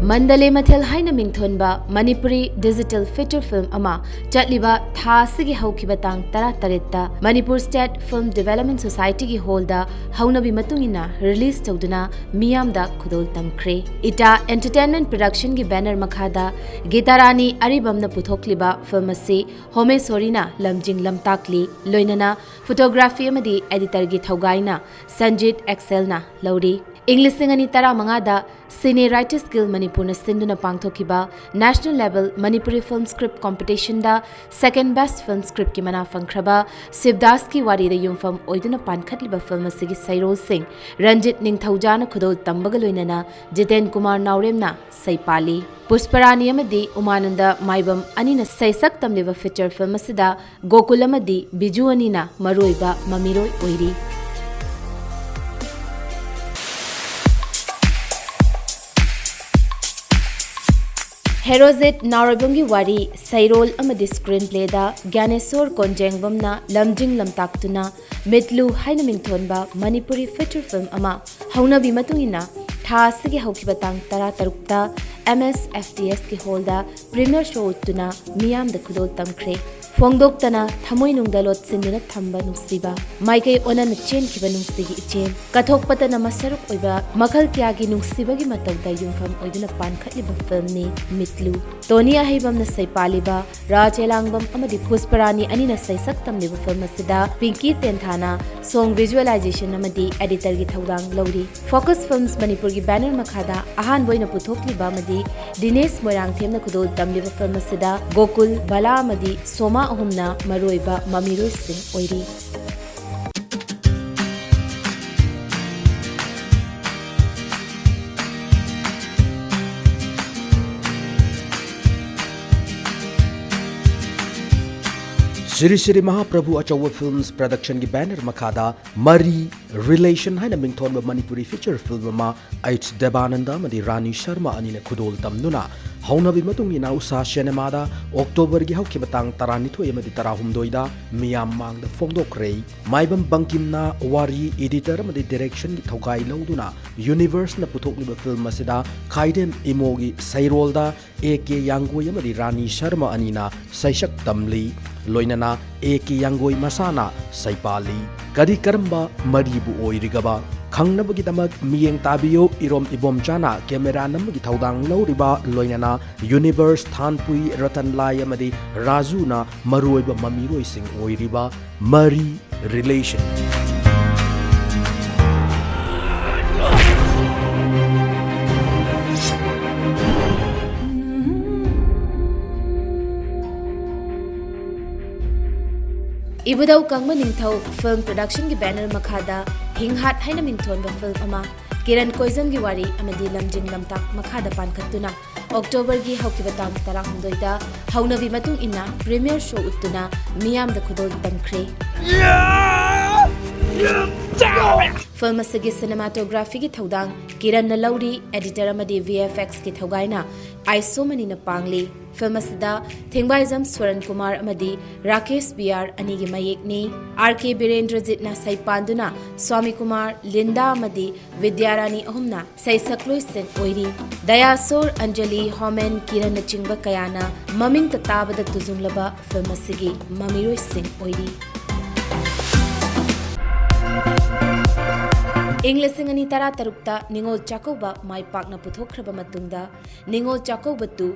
Mandalay ꯃꯊꯦꯜ ꯍꯥꯏꯅ ꯃꯤꯡꯊꯣꯟꯕ ꯃꯅꯤꯄꯨꯔꯤ ꯗꯤꯖꯤꯇꯦꯜ ꯐꯤꯆꯔ ꯐꯤꯜꯝ ꯑꯃ ꯆꯠꯂꯤꯕ ꯊꯥ ꯑꯁꯤꯒꯤ ꯍꯧꯈꯤꯕ ꯇꯥꯡ ꯇꯔꯥꯇꯔꯦꯠꯇ ꯃꯅꯤꯄꯨꯔ ꯁ꯭ꯇꯦꯠ ꯐꯤꯜꯝ ꯗꯤꯕꯦꯂꯞꯃꯦꯟ ꯁꯣꯁꯥꯏꯇꯤꯒꯤ ꯍꯣꯜꯗ ꯍꯧꯅꯕꯤ ꯃꯇꯨꯡ ꯏꯟꯅ ꯔꯤꯂꯤꯖ ꯇꯧꯗꯨꯅ ꯃꯤꯌꯥꯝꯗ ꯈꯨꯗꯣꯜ ꯇꯝꯈ꯭ꯔꯦ꯫ ꯏꯇꯥ ꯑꯦꯟꯇꯔꯇꯦꯟꯃꯦꯟ ꯄ꯭ꯔꯗꯛꯁꯟꯒꯤ ꯕꯦꯅꯔ ꯃꯈꯥꯗ ꯒꯤꯇꯥꯔꯥꯅꯤ ꯑꯔꯤꯕꯝꯅ ꯄꯨꯊꯣꯛꯂꯤꯕ ꯐꯤꯜꯝ ꯑꯁꯤ ꯍꯣꯃꯦꯁꯣꯔꯤꯅ ꯂꯝꯖꯤꯡ ꯂꯝꯇꯥꯛꯂꯤ, ꯂꯣꯏꯅꯅ ꯐꯣꯇꯣꯒ꯭ꯔꯥꯐꯤ ꯑꯃꯗꯤ ꯑꯦꯗꯤꯇꯔꯒꯤ ꯊꯧꯒꯥꯏꯅ ꯁꯟꯖꯤꯠ ꯑꯦꯛꯁꯦꯜꯅ ꯂꯧꯔꯤ꯫ ꯏꯪ ꯂꯤꯁꯤꯡ ꯑꯅꯤ ꯇꯔꯥꯃꯉꯥꯗ ꯁꯤꯅꯦ ꯔꯥꯏꯇꯔꯁ ꯒꯤꯜ ꯃꯅꯤꯄꯨꯔꯅ ꯁꯤꯟꯗꯨꯅ ꯄꯥꯡꯊꯣꯛꯈꯤꯕ national level Manipuri film script ꯀꯣꯝꯄꯤꯇꯤꯁꯟꯗ ꯁꯦꯀꯦꯟ ꯕꯦꯁꯠ ꯐꯤꯜꯝ ꯁ꯭ꯀ꯭ꯔꯤꯞꯀꯤ ꯃꯅꯥ ꯐꯪꯈ꯭ꯔꯕ ꯁꯤꯕꯗꯥꯁꯀꯤ ꯋꯥꯔꯤꯗ ꯌꯨꯝꯐꯝ ꯑꯣꯏꯗꯨꯅ ꯄꯥꯟꯈꯠꯂꯤꯕ ꯐꯤꯜꯝ ꯑꯁꯤꯒꯤ ꯁꯩꯔꯣꯜꯁꯤꯡ ꯔꯟꯖꯤꯠ ꯅꯤꯡꯊꯧꯖꯥꯅ ꯈꯨꯗꯣꯜ ꯇꯝꯕꯒ ꯂꯣꯏꯅꯅ ꯖꯤꯇꯦꯟ ꯀꯨꯃꯥꯔ ꯅꯥꯎꯔꯦꯝꯅ ꯁꯩ ꯄꯥꯜꯂꯤ꯫ ꯄꯨꯁꯄꯔꯥꯅꯤ ꯑꯃꯗꯤ ꯎꯃꯥꯅꯟꯗ ꯃꯥꯏꯕꯝ ꯑꯅꯤꯅ ꯁꯩꯁꯛ ꯇꯝꯂꯤꯕ ꯐꯤꯆꯔ ꯐꯤꯜꯝ ꯑꯁꯤꯗ ꯒꯣꯀꯨꯜ ꯑꯃꯗꯤ ꯕꯤꯖꯨ ꯑꯅꯤꯅ ꯃꯔꯨꯑꯣꯏꯕ ꯃꯃꯤꯔꯣꯏ ꯑꯣꯏꯔꯤ꯫ ꯍꯦꯔꯣꯖꯤꯠ ꯅꯥꯎꯔꯦꯝꯕꯝꯒꯤ ꯋꯥꯔꯤ ꯁꯩꯔꯣꯜ ꯑꯃꯗꯤ ꯁ꯭ꯀ꯭ꯔꯤꯟ ꯄ꯭ꯂꯦꯗ ꯒ꯭ꯌꯥꯅꯦꯁꯣꯔ ꯀꯣꯟꯖꯦꯡꯕꯝꯅ ꯂꯝꯖꯤꯡ ꯂꯝꯇꯥꯛꯇꯨꯅ ꯃꯤꯠꯂꯨ ꯍꯥꯏꯅ ꯃꯤꯡꯊꯣꯟꯕ ꯃꯅꯤꯄꯨꯔꯤ ꯐꯤꯆꯔ ꯐꯤꯜꯝ ꯑꯃ ꯍꯧꯅꯕꯤ ꯃꯇꯨꯡ ꯏꯟꯅ ꯊꯥ ꯑꯁꯤꯒꯤ ꯍꯧꯈꯤꯕ ꯇꯥꯡ ꯇꯔꯥꯇꯔꯨꯛꯇ ꯑꯦꯝ ꯑꯦꯁ ꯑꯦꯐ ꯇꯤ ꯑꯦꯁꯀꯤ ꯍꯣꯜꯗ ꯄ꯭ꯔꯤꯃꯤꯌꯔ ꯁꯣ ꯎꯠꯇꯨꯅ ꯃꯤꯌꯥꯝꯗ ꯈꯨꯗꯣꯜ ꯇꯝꯈ꯭ꯔꯦ꯫ ꯐꯣꯡꯗꯣꯛꯇꯅ ꯊꯃꯣꯏꯅꯨꯡꯗ ꯂꯣꯠꯁꯤꯟꯗꯨꯅ ꯊꯝꯕ ꯅꯨꯡꯁꯤꯕ, ꯃꯥꯏꯀꯩ ꯑꯣꯟꯅꯅ ꯆꯦꯟꯈꯤꯕ ꯅꯨꯡꯁꯤꯒꯤ ꯏꯆꯦꯜ, ꯀꯠꯊꯣꯛꯄꯇꯅ ꯃꯁꯔꯨꯛ ꯑꯣꯏꯕ ꯃꯈꯜ ꯀꯌꯥꯒꯤ ꯅꯨꯡꯁꯤꯕꯒꯤ ꯃꯇꯧꯗ ꯌꯨꯝꯐꯝ ꯑꯣꯏꯗꯨꯅ ꯄꯥꯟꯈꯠꯂꯤꯕ ꯐꯤꯜꯝꯅꯤ ꯃꯤꯠꯂꯨ꯫ ꯇꯣꯅꯤ ꯑꯍꯩꯕꯝꯅ ꯁꯩꯄꯥꯜꯂꯤꯕ, ꯔꯥꯖ ꯑꯦꯂꯥꯡꯕꯝ ꯑꯃꯗꯤ ꯄꯨꯁꯄꯔꯥꯅꯤ ꯑꯅꯤꯅ ꯁꯩꯁꯛ ꯇꯝꯂꯤꯕ ꯐꯤꯜꯝ ꯑꯁꯤꯗ ꯄꯤꯡꯀꯤ ꯇꯦꯟꯊꯥꯅ song visualization ꯑꯃꯗꯤ editorꯒꯤ ꯊꯧꯗꯥꯡ ꯂꯧꯔꯤ꯫ Focus Films ꯃꯅꯤꯄꯨꯔꯒꯤ banner ꯃꯈꯥꯗ ꯑꯍꯥꯟꯕ ꯑꯣꯏꯅ ꯄꯨꯊꯣꯛꯂꯤꯕ ꯑꯃꯗꯤ ꯗꯤꯅꯦꯁ ꯃꯣꯏꯔꯥꯡꯊꯦꯝꯅ ꯈꯨꯗꯣꯜ ꯇꯝꯂꯤꯕ ꯐꯤꯜꯝ ꯑꯁꯤꯗ ꯒꯣꯀꯨꯜ, ꯕꯂꯥ ꯑꯃꯗꯤ ꯁꯣꯃꯥ ꯑꯍꯨꯝꯅ ꯃꯔꯨꯑꯣꯏꯕ ꯃꯃꯤꯔꯣꯏꯁꯤꯡ ꯑꯣꯏꯔꯤ꯫ ꯁ꯭ꯔꯤ ꯁ꯭ꯔꯤ ꯃꯍꯥꯄ꯭ꯔꯚꯨ ꯑꯆꯧꯕ Films Productionꯒꯤ banner ꯃꯈꯥꯗ ꯃꯔꯤ Relation ꯍꯥꯏꯅ ꯃꯤꯡꯊꯣꯟꯕ ꯃꯅꯤꯄꯨꯔꯤ feature film ꯑꯃ ꯑꯩꯆ ꯗꯦꯕꯥꯅꯟꯗ ꯑꯃꯗꯤ ꯔꯥꯅꯤ ꯁꯔꯃ ꯑꯅꯤꯅ ꯈꯨꯗꯣꯜ ꯇꯝꯗꯨꯅ ꯍꯧꯅꯕꯤ ꯃꯇꯨꯡ ꯏꯟꯅ ꯎꯁꯥ ꯁꯤꯅꯦꯃꯥꯗ ꯑꯣꯛꯇꯣꯕꯔꯒꯤ ꯍꯧꯈꯤꯕ ꯇꯥꯡ ꯇꯔꯥꯅꯤꯊꯣꯏ ꯑꯃꯗꯤ ꯇꯔꯥꯍꯨꯝꯗꯣꯏꯗ ꯃꯤꯌꯥꯝ ꯃꯥꯡꯗ ꯐꯣꯡꯗꯣꯛꯈ꯭ꯔꯦ꯫ ꯃꯥꯏꯕꯝ ꯕꯪꯀꯤꯝꯅ ꯋꯥꯔꯤ, editor ꯑꯃꯗꯤ directionꯒꯤ ꯊꯧꯒꯥꯏ ꯂꯧꯗꯨꯅ Universeꯅ ꯄꯨꯊꯣꯛꯂꯤꯕ film ꯑꯁꯤꯗ ꯈꯥꯏꯗꯦꯝ ꯏꯃꯣꯒꯤ ꯁꯩꯔꯣꯜꯗ ꯑꯦ ꯀꯦ ꯌꯥꯡꯒꯣꯏ ꯑꯃꯗꯤ ꯔꯥꯅꯤ ꯁꯔꯃ ꯑꯅꯤꯅ ꯁꯩꯁꯛ ꯇꯝꯂꯤ꯫ ꯂꯣꯏꯅꯅ ꯑꯦ ꯀꯦ ꯌꯥꯡꯒꯣꯏ ꯃꯁꯥꯅ ꯁꯩꯄꯥꯜꯂꯤ꯫ ꯀꯔꯤ ꯀꯔꯝꯕ ꯃꯔꯤꯕꯨ ꯑꯣꯏꯔꯤꯒꯕ? ꯈꯪꯅꯕꯒꯤꯗꯃꯛ ꯃꯤꯠꯌꯦꯡ ꯇꯥꯕꯤꯌꯨ, ꯏꯔꯣꯝ ꯏꯕꯣꯝꯆꯥꯅ camera ꯅꯝꯕꯒꯤ ꯊꯧꯗꯥꯡ ꯂꯧꯔꯤꯕ, ꯂꯣꯏꯅꯅ Universe, ꯊꯥꯟꯄꯨꯏ, ꯔꯇꯟ ꯂꯥꯏ ꯑꯃꯗꯤ ꯔꯥꯖꯨꯅ ꯃꯔꯨꯑꯣꯏꯕ ꯃꯃꯤꯔꯣꯏꯁꯤꯡ ꯑꯣꯏꯔꯤꯕ ꯃꯔꯤ Relation꯫ ꯏꯕꯨꯙꯧ ꯀꯪꯕ ꯅꯤꯡꯊꯧ Film Productionꯒꯤ banner ꯃꯈꯥꯗ ꯍꯤꯡꯍꯥꯠ ꯍꯥꯏꯅ ꯃꯤꯡꯊꯣꯟꯕ film ꯑꯃ ꯀꯤꯔꯟ ꯀꯣꯏꯖꯝꯒꯤ ꯋꯥꯔꯤ ꯑꯃꯗꯤ ꯂꯝꯖꯤꯡ ꯂꯝꯇꯥꯛ ꯃꯈꯥꯗ ꯄꯥꯟꯈꯠꯇꯨꯅ ꯑꯣꯛꯇꯣꯕꯔꯒꯤ ꯍꯧꯈꯤꯕ ꯇꯥꯡ ꯇꯔꯥꯍꯨꯝꯗꯣꯏꯗ ꯍꯧꯅꯕꯤ ꯃꯇꯨꯡ ꯏꯟꯅ premiere show ꯎꯠꯇꯨꯅ ꯃꯤꯌꯥꯝꯗ ꯈꯨꯗꯣꯜ ꯇꯝꯈ꯭ꯔꯦ꯫ ꯐꯤꯜꯝ ꯑꯁꯤꯒꯤ ꯁꯤꯅꯦꯃꯥꯇꯣꯒ꯭ꯔꯥꯐꯤꯒꯤ ꯊꯧꯗꯥꯡ ꯀꯤꯔꯟꯅ ꯂꯧꯔꯤ, ꯑꯦꯗꯤꯇꯔ ꯑꯃꯗꯤ ꯚꯤ ꯑꯦꯐ ꯑꯦꯛꯁꯀꯤ ꯊꯧꯒꯥꯏꯅ ꯑꯥꯏꯁꯣꯃꯅꯤꯅ ꯄꯥꯡꯂꯤ꯫ ꯐꯤꯜꯝ ꯑꯁꯤꯗ ꯊꯦꯡꯕꯥꯏꯖꯝ ꯁ꯭ꯋꯔꯟ ꯀꯨꯃꯥꯔ ꯑꯃꯗꯤ ꯔꯥꯀꯦꯁ ꯕꯤ ꯑꯥꯔ ꯑꯅꯤꯒꯤ ꯃꯌꯦꯛꯅꯤ꯫ ꯑꯥꯔ ꯀꯦ ꯕꯤꯔꯦꯟꯗ꯭ꯔꯖꯤꯠꯅ ꯁꯩꯄꯥꯟꯗꯨꯅ ꯁ꯭ꯋꯥꯃꯤ ꯀꯨꯃꯥꯔ, ꯂꯤꯟꯗꯥ ꯑꯃꯗꯤ ꯕꯤꯗ꯭ꯌꯥꯔꯥꯅꯤ ꯑꯍꯨꯝꯅ ꯁꯩꯁꯛꯂꯣꯏꯁꯤꯡ ꯑꯣꯏꯔꯤ꯫ ꯗꯌꯥꯁꯣꯔ, ꯑꯟꯖꯂꯤ, ꯍꯣꯃꯦꯟ, ꯀꯤꯔꯟꯅꯆꯤꯡꯕ ꯀꯌꯥꯅ ꯃꯃꯤꯡꯇ ꯇꯥꯕꯗ ꯇꯨꯖꯨꯡꯂꯕ ꯐꯤꯜꯝ ꯑꯁꯤꯒꯤ ꯃꯃꯤꯔꯣꯏꯁꯤꯡ ꯑꯣꯏꯔꯤ꯫ ꯏꯪ ꯂꯤꯁꯤꯡ ꯑꯅꯤ ꯇꯔꯥꯇꯔꯨꯛꯇ ꯅꯤꯉꯣꯜ ꯆꯥꯛꯀꯧꯕ ꯃꯥꯏ ꯄꯥꯛꯅ ꯄꯨꯊꯣꯛꯈ꯭ꯔꯕ ꯃꯇꯨꯡꯗ, ꯅꯤꯉꯣꯜ ꯆꯥꯛꯀꯧꯕ ꯇꯨ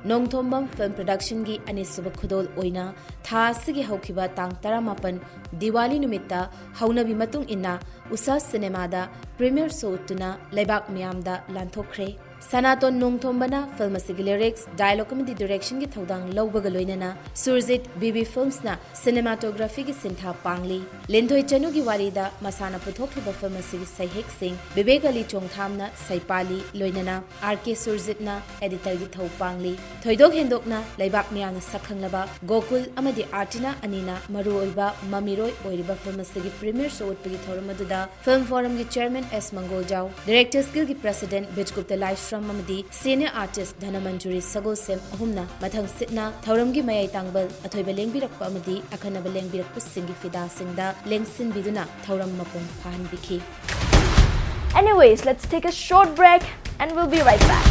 ꯅꯣꯡꯊꯣꯝꯕꯝ ꯐꯤꯜꯝ ꯄ꯭ꯔꯗꯛꯁꯟꯒꯤ ꯑꯅꯤꯁꯨꯕ ꯈꯨꯗꯣꯜ ꯑꯣꯏꯅ ꯊꯥ ꯑꯁꯤꯒꯤ ꯍꯧꯈꯤꯕ ꯇꯥꯡ ꯇꯔꯥꯃꯥꯄꯟ ꯗꯤꯋꯥꯂꯤ ꯅꯨꯃꯤꯠꯇ ꯍꯧꯅꯕꯤ ꯃꯇꯨꯡ ꯏꯟꯅ ꯎꯁꯥ ꯁꯤꯅꯦꯃꯥꯗ ꯄ꯭ꯔꯤꯃꯤꯌꯔ ꯁꯣ ꯎꯠꯇꯨꯅ ꯂꯩꯕꯥꯛ ꯃꯤꯌꯥꯝꯗ ꯂꯥꯟꯊꯣꯛꯈ꯭ꯔꯦ꯫ ꯁꯅꯥꯇꯣꯟ ꯅꯣꯡꯊꯣꯝꯕꯅ ꯐꯤꯜꯝ ꯑꯁꯤꯒꯤ ꯂꯤꯔꯤꯛꯁ, ꯗꯥꯏꯂꯣꯒ ꯑꯃꯗꯤ ꯗꯤꯔꯦꯛꯁꯟꯒꯤ ꯊꯧꯗꯥꯡ ꯂꯧꯕꯒ ꯂꯣꯏꯅꯅ ꯁꯨꯔꯖꯤꯠ ꯕꯤ ꯕꯤ ꯐꯤꯜꯝꯁꯅ ꯁꯤꯅꯦꯃꯥꯇꯣꯒ꯭ꯔꯥꯐꯤꯒꯤ ꯁꯤꯟꯊꯥ ꯄꯥꯡꯂꯤ꯫ ꯂꯤꯟꯊꯣꯏ ꯆꯅꯨꯒꯤ ꯋꯥꯔꯤꯗ ꯃꯁꯥꯅ ꯄꯨꯊꯣꯛꯂꯤꯕ ꯐꯤꯜꯝ ꯑꯁꯤꯒꯤ ꯁꯩꯍꯦꯛꯁꯤꯡ ꯕꯤꯕꯦꯛ ꯑꯂꯤ ꯆꯣꯡꯊꯥꯝꯅ ꯁꯩꯄꯥꯜꯂꯤ, ꯂꯣꯏꯅꯅ ꯑꯥꯔ ꯀꯦ ꯁꯨꯔꯖꯤꯠꯅ ꯑꯦꯗꯤꯇꯔꯒꯤ ꯊꯧ ꯄꯥꯡꯂꯤ꯫ ꯊꯣꯏꯗꯣꯛ ꯍꯦꯟꯗꯣꯛꯅ ꯂꯩꯕꯥꯛ ꯃꯤꯌꯥꯝꯅ ꯁꯛꯈꯪꯂꯕ ꯒꯣꯀꯨꯜ ꯑꯃꯗꯤ ꯑꯥꯔꯇꯤꯅꯥ ꯑꯅꯤꯅ ꯃꯔꯨꯑꯣꯏꯕ ꯃꯃꯤꯔꯣꯏ ꯑꯣꯏꯔꯤꯕ ꯐꯤꯜꯝ ꯑꯁꯤꯒꯤ ꯄ꯭ꯔꯤꯃꯤꯌꯔ ꯁꯣ ꯎꯠꯄꯒꯤ ꯊꯧꯔꯝ ꯑꯗꯨꯗ ꯐꯤꯜꯝ ꯐꯣꯔꯝꯒꯤ ꯆꯦꯌꯔꯃꯦꯟ ꯑꯦꯁ ꯃꯪꯒꯣꯜꯖꯥꯎ, ꯗꯤꯔꯦꯛꯇꯔꯁ ꯒꯤꯜꯒꯤ ꯄ꯭ꯔꯦꯁꯤꯗꯦꯟꯠ ꯕꯤꯖꯒꯨꯞꯇ ꯂꯥꯏꯁ꯭ꯔꯝ ꯑꯃꯗꯤ ꯁꯤꯅꯤꯌꯔ ꯑꯥꯔꯇꯤꯁ ꯙꯅꯃꯟꯖꯨꯔꯤ ꯁꯒꯣꯜꯁꯦꯝ ꯑꯍꯨꯝꯅ ꯃꯊꯪ ꯁꯤꯠꯅ ꯊꯧꯔꯝꯒꯤ ꯃꯌꯥꯏ ꯇꯥꯡꯕꯜ ꯑꯊꯣꯏꯕ ꯂꯦꯡꯕꯤꯔꯛꯄ ꯑꯃꯗꯤ ꯑꯈꯟꯅꯕ ꯂꯦꯡꯕꯤꯔꯛꯄꯁꯤꯡꯒꯤ ꯐꯤꯗꯥꯁꯤꯡꯗ ꯂꯦꯡꯁꯤꯟꯕꯤꯗꯨꯅ ꯊꯧꯔꯝ ꯃꯄꯨꯡ ꯐꯥꯍꯟꯕꯤꯈꯤ꯫ Anyways, let's take a short break and we'll be right back.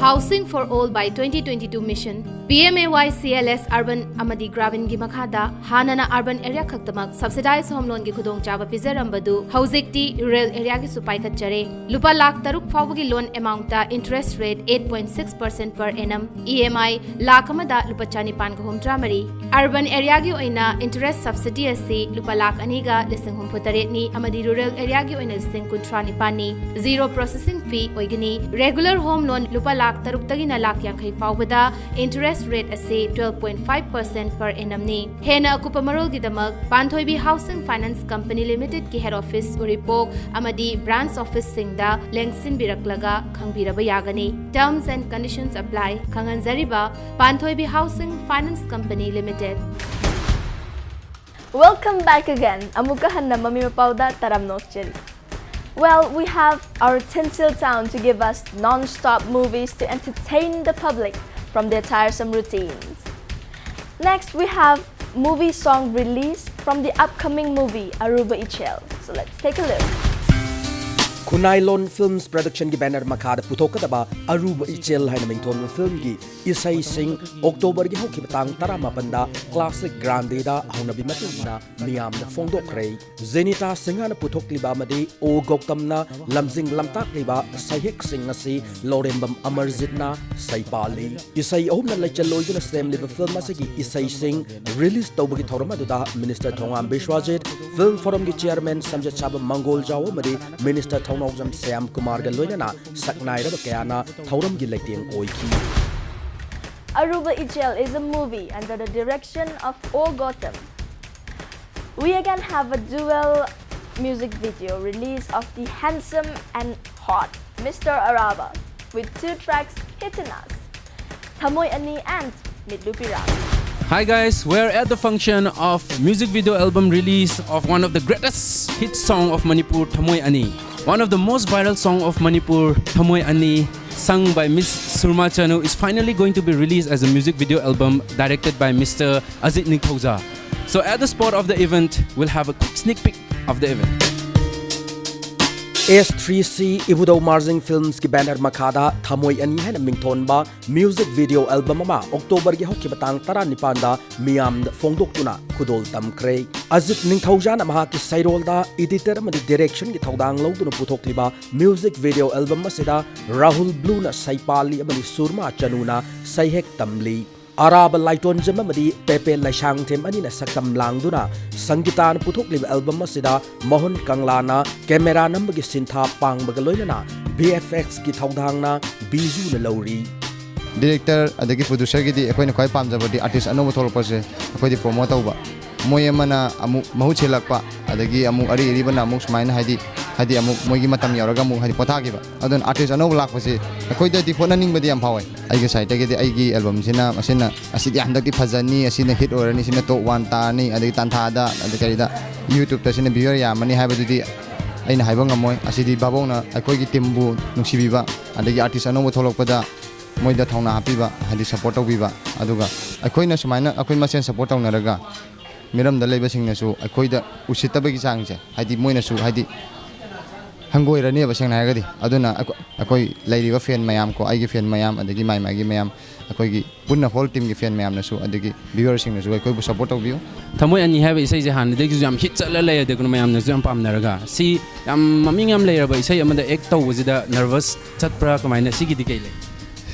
Housing for All by twenty twenty-two Mission, P M A Y C L S Urban ꯑꯃꯗꯤ Graminꯒꯤ ꯃꯈꯥꯗ ꯍꯥꯟꯅꯅ urban area ꯈꯛꯇꯃꯛ subsidized home loanꯒꯤ ꯈꯨꯗꯣꯡꯆꯥꯕ ꯄꯤꯖꯔꯝꯕꯗꯨ ꯍꯧꯖꯤꯛꯇꯤ rural areaꯒꯤꯁꯨ ꯄꯥꯏꯈꯠꯆꯔꯦ꯫ ꯂꯨꯄꯥ ꯂꯥꯈ ꯇꯔꯨꯛ ꯐꯥꯎꯕꯒꯤ loan amountꯇ interest rate eight point six percent per annum, E M I lakh ꯑꯃꯗ ꯂꯨꯄꯥ ꯆꯅꯤꯄꯥꯟꯒ ꯍꯨꯝꯗ꯭ꯔꯥ ꯃꯔꯤ꯫ Urban areaꯒꯤ ꯑꯣꯏꯅ interest subsidy ꯑꯁꯤ ꯂꯨꯄꯥ ꯂꯥꯈ ꯑꯅꯤꯒ ꯂꯤꯁꯤꯡ ꯍꯨꯝꯐꯨ ꯇꯔꯦꯠꯅꯤ ꯑꯃꯗꯤ rural areaꯒꯤ ꯑꯣꯏꯅ ꯂꯤꯁꯤꯡ ꯀꯨꯟꯊ꯭ꯔꯥ ꯅꯤꯄꯥꯟꯅꯤ꯫ Zero processing fee ꯑꯣꯏꯒꯅꯤ꯫ Regular home loan ꯂꯨꯄꯥ ꯂꯥꯈ ꯇꯔꯨꯛꯇꯒꯤꯅ ꯂꯥꯈ ꯌꯥꯡꯈꯩ ꯐꯥꯎꯕꯗ interest rate ꯑꯁꯤ twelve point five percent per annumꯅꯤ꯫ ꯍꯦꯟꯅ ꯑꯀꯨꯞꯄ ꯃꯔꯣꯜꯒꯤꯗꯃꯛ ꯄꯥꯟꯊꯣꯏꯕꯤ Housing Finance Company Limitedꯀꯤ head office ꯎꯔꯤꯄꯣꯛ ꯑꯃꯗꯤ branch officeꯁꯤꯡꯗ ꯂꯦꯡꯁꯤꯟꯕꯤꯔꯛꯂꯒ ꯈꯪꯕꯤꯔꯕ ꯌꯥꯒꯅꯤ꯫ Terms and conditions apply꯫ ꯈꯪꯍꯟꯖꯔꯤꯕ Panthoibi Housing Finance Company Limited꯫ Welcome back again. ꯑꯃꯨꯛꯀ ꯍꯟꯅ ꯃꯃꯤ ꯃꯄꯥꯎꯗ ꯇꯔꯥꯝꯅ ꯑꯣꯛꯆꯔꯤ. Well, we have our Thinsil Town to give us non-stop movies to entertain the public from their tiresome routines. Next, we have movie song release from the upcoming movie Aruba Ichel. So let's take a look. ꯈꯨꯟꯅꯥꯏꯂꯣꯟ Films Production ꯒꯤ banner ꯃꯈꯥꯗ ꯄꯨꯊꯣꯛꯀꯗꯕ ꯑꯔꯨꯕ ꯏꯆꯦꯜ ꯍꯥꯏꯅ ꯃꯤꯡꯊꯣꯟꯕ film ꯒꯤ ꯏꯁꯩꯁꯤꯡ October ꯒꯤ ꯍꯧꯈꯤꯕ ꯇꯥꯡ ꯇꯔꯥꯃꯥꯄꯟꯗ Classic Grande ꯗ ꯍꯧꯅꯕꯤ ꯃꯇꯨꯡ ꯏꯟꯅ ꯃꯤꯌꯥꯝꯗ ꯐꯣꯡꯗꯣꯛꯈ꯭ꯔꯦ꯫ ꯖꯦꯅꯤꯇꯥ ꯁꯤꯡꯍꯅ ꯄꯨꯊꯣꯛꯂꯤꯕ ꯑꯃꯗꯤ ꯑꯣ ꯒꯧꯇꯝꯅ ꯂꯝꯖꯤꯡ ꯂꯝꯇꯥꯛꯂꯤꯕ ꯁꯩꯍꯦꯛꯁꯤꯡ ꯑꯁꯤ ꯂꯧꯔꯦꯝꯕꯝ ꯑꯃꯔꯖꯤꯠꯅ ꯁꯩꯄꯥꯜꯂꯤ꯫ ꯏꯁꯩ ꯑꯍꯨꯝꯅ ꯂꯩꯆꯜ ꯑꯣꯏꯗꯨꯅ ꯁꯦꯝꯂꯤꯕ film ꯑꯁꯤꯒꯤ ꯏꯁꯩꯁꯤꯡ release ꯇꯧꯕꯒꯤ ꯊꯧꯔꯝ ꯑꯗꯨꯗ Minister ꯊꯣꯉꯥꯝ ꯕꯤꯁ꯭ꯋꯥꯖꯤꯠ, Film Forum ꯒꯤ Chairman ꯁꯝꯖꯠꯁꯥꯕꯝ ꯃꯪꯒꯣꯜꯖꯥꯎ ꯑꯃꯗꯤ Minister ꯊꯧꯅꯥꯎꯖꯝ ꯁ꯭ꯌꯥꯝ ꯀꯨꯃꯥꯔꯒ ꯂꯣꯏꯅꯅ ꯁꯛꯅꯥꯏꯔꯕ ꯀꯌꯥꯅ ꯊꯧꯔꯝꯒꯤ ꯂꯩꯇꯦꯡ ꯑꯣꯏꯈꯤ꯫ Aruba Ichel is a movie under the direction of O Gautam. We again have a dual music video release of the handsome and hot Mister Araba with two tracks hitting us, Thamoi Ani and Mitlu Pirang. Hi guys, we're at the function of music video album release of one of the greatest hit song of Manipur, Thamoi Ani. One of the most viral song of Manipur, Thamoi Ani, sung by Miss Surma Chanu, is finally going to be released as a music video album directed by Mister Ajit Ningthouja. So at the spot of the event, we'll have a quick sneak peek of the event. S three C Ibudhou Marjing Films ꯀꯤ banner ꯃꯈꯥꯗ ꯊꯃꯣꯏ ꯑꯅꯤ ꯍꯥꯏꯅ ꯃꯤꯡꯊꯣꯟꯕ music video album ꯑꯃ October ꯒꯤ ꯍꯧꯈꯤꯕ ꯇꯥꯡ ꯇꯔꯥꯅꯤꯄꯥꯟꯗ ꯃꯤꯌꯥꯝꯗ ꯐꯣꯡꯗꯣꯛꯇꯨꯅ ꯈꯨꯗꯣꯜ ꯇꯝꯈ꯭ꯔꯦ꯫ ꯑꯖꯤꯠ ꯅꯤꯡꯊꯧꯖꯥꯅ ꯃꯍꯥꯛꯀꯤ ꯁꯩꯔꯣꯜꯗ editor ꯑꯃꯗꯤ direction ꯒꯤ ꯊꯧꯗꯥꯡ ꯂꯧꯗꯨꯅ ꯄꯨꯊꯣꯛꯂꯤꯕ music video album ꯑꯁꯤꯗ ꯔꯥꯍꯨꯜ ꯕ꯭ꯂꯨꯅ ꯁꯩꯄꯥꯜꯂꯤ ꯑꯃꯗꯤ ꯁꯨꯔꯃꯥ ꯆꯅꯨꯅ ꯁꯩꯍꯦꯛ ꯇꯝꯂꯤ꯫ ꯑꯔꯥꯕ ꯂꯥꯏꯇꯣꯟꯖꯝ ꯑꯃꯗꯤ ꯄꯦꯄꯦ ꯂꯩꯁꯥꯡꯊꯦꯝ ꯑꯅꯤꯅ ꯁꯛꯇꯝ ꯂꯥꯡꯗꯨꯅ ꯁꯪꯒꯤꯇꯥꯅ ꯄꯨꯊꯣꯛꯂꯤꯕ album ꯑꯁꯤꯗ ꯃꯣꯍꯟ ꯀꯪꯂꯥꯅ camera ꯅꯝꯕꯒꯤ ꯁꯤꯟꯊꯥ ꯄꯥꯡꯕꯒ ꯂꯣꯏꯅꯅ V F X ꯀꯤ ꯊꯧꯗꯥꯡꯅ ꯕꯤꯖꯨꯅ ꯂꯧꯔꯤ꯫ Director ꯑꯗꯒꯤ producer ꯒꯤꯗꯤ ꯑꯩꯈꯣꯏꯅ ꯈ꯭ꯋꯥꯏ ꯄꯥꯝꯖꯕꯗꯤ artist ꯑꯅꯧꯕ ꯊꯣꯛꯂꯛꯄꯁꯦ ꯑꯩꯈꯣꯏꯗꯤ promote ꯇꯧꯕ꯫ ꯃꯣꯏ ꯑꯃꯅ ꯑꯃꯨꯛ ꯃꯍꯨꯠ ꯁꯤꯜꯂꯛꯄ, ꯑꯗꯒꯤ ꯑꯃꯨꯛ ꯑꯔꯤ ꯑꯔꯤꯕꯅ ꯑꯃꯨꯛ ꯁꯨꯃꯥꯏꯅ ꯍꯥꯏꯗꯤ ꯍꯥꯏꯗꯤ ꯑꯃꯨꯛ ꯃꯣꯏꯒꯤ ꯃꯇꯝ ꯌꯧꯔꯒ ꯑꯃꯨꯛ ꯍꯥꯏꯗꯤ ꯄꯣꯊꯥꯈꯤꯕ꯫ ꯑꯗꯨꯅ ꯑꯥꯔꯇꯤꯁ ꯑꯅꯧꯕ ꯂꯥꯛꯄꯁꯤ ꯑꯩꯈꯣꯏꯗꯗꯤ ꯍꯣꯠꯅꯅꯤꯡꯕꯗꯤ ꯌꯥꯝ ꯐꯥꯎꯋꯦ꯫ ꯑꯩꯒꯤ ꯁꯥꯏꯠꯇꯒꯤꯗꯤ ꯑꯩꯒꯤ ꯑꯦꯜꯕꯝꯁꯤꯅ ꯑꯁꯤꯅ ꯑꯁꯤꯗꯤ ꯍꯟꯗꯛꯇꯤ ꯐꯖꯅꯤ, ꯑꯁꯤꯅ ꯍꯤꯠ ꯑꯣꯏꯔꯅꯤ, ꯁꯤꯅ ꯇꯣꯞ ꯋꯥꯟ ꯇꯥꯔꯅꯤ, ꯑꯗꯒꯤ ꯇꯥꯟꯊꯥꯗ ꯑꯗꯩ ꯀꯔꯤꯗ ꯌꯨꯇ꯭ꯌꯨꯕꯇ ꯁꯤꯅ ꯚ꯭ꯌꯨꯋꯔ ꯌꯥꯝꯃꯅꯤ ꯍꯥꯏꯕꯗꯨꯗꯤ ꯑꯩꯅ ꯍꯥꯏꯕ ꯉꯝꯃꯣꯏ꯫ ꯑꯁꯤꯗꯤ ꯚꯥꯕꯣꯛꯅ ꯑꯩꯈꯣꯏꯒꯤ ꯇꯤꯝꯕꯨ ꯅꯨꯡꯁꯤꯕꯤꯕ, ꯑꯗꯒꯤ ꯑꯥꯔꯇꯤꯁ ꯑꯅꯧꯕ ꯊꯣꯛꯂꯛꯄꯗ ꯃꯣꯏꯗ ꯊꯧꯅꯥ ꯍꯥꯞꯄꯤꯕ, ꯍꯥꯏꯗꯤ ꯁꯞꯄꯣꯔꯠ ꯇꯧꯕꯤꯕ꯫ ꯑꯗꯨꯒ ꯑꯩꯈꯣꯏꯅ ꯁꯨꯃꯥꯏꯅ ꯑꯩꯈꯣꯏ ꯃꯁꯦꯟ ꯁꯞꯄꯣꯔꯠ ꯇꯧꯅꯔꯒ ꯃꯤꯔꯝꯗ ꯂꯩꯕꯁꯤꯡꯅꯁꯨ ꯑꯩꯈꯣꯏꯗ ꯎꯁꯤꯠꯇꯕꯒꯤ ꯆꯥꯡꯁꯦ, ꯍꯥꯏꯗꯤ ꯃꯣꯏꯅꯁꯨ ꯍꯥꯏꯗꯤ ꯍꯪꯒꯣꯏꯔꯅꯦꯕ ꯁꯦꯡꯅ ꯍꯥꯏꯔꯒꯗꯤ꯫ ꯑꯗꯨꯅ ꯑꯩꯈꯣ-, ꯑꯩꯈꯣꯏ ꯂꯩꯔꯤꯕ ꯐꯦꯟ ꯃꯌꯥꯝ ꯀꯣ, ꯑꯩꯒꯤ ꯐꯦꯟ ꯃꯌꯥꯝ, ꯑꯗꯒꯤ ꯃꯥꯏ ꯃꯥꯏꯒꯤ ꯃꯌꯥꯝ, ꯑꯩꯈꯣꯏꯒꯤ ꯄꯨꯟꯅ ꯍꯣꯜ ꯇꯤꯝꯒꯤ ꯐꯦꯟ ꯃꯌꯥꯝꯅꯁꯨ, ꯑꯗꯒꯤ ꯚ꯭ꯌꯨꯋꯔꯁꯤꯡꯅꯁꯨ ꯑꯩꯈꯣꯏꯕꯨ ꯁꯞꯄꯣꯔꯠ ꯇꯧꯕꯤꯌꯨ꯫ ꯊꯃꯣꯏ ꯑꯅꯤ ꯍꯥꯏꯕ ꯏꯁꯩꯁꯦ ꯍꯥꯟꯅꯗꯒꯤꯁꯨ ꯌꯥꯝ ꯍꯤꯠ ꯆꯠꯂ ꯂꯩ, ꯑꯗꯨꯒ ꯃꯌꯥꯝꯅꯁꯨ ꯌꯥꯝ ꯄꯥꯝꯅꯔꯒ꯫ ꯁꯤ ꯌꯥꯝ ꯃꯃꯤꯡ ꯌꯥꯝ ꯂꯩꯔꯕ ꯏꯁꯩ ꯑꯃꯗ ꯑꯦꯛ ꯇꯧꯕꯁꯤꯗ ꯅꯔꯚꯁ ꯆꯠꯄ꯭ꯔꯥ, ꯀꯃꯥꯏꯅ, ꯁꯤꯒꯤꯗꯤ ꯀꯩ ꯂꯩ?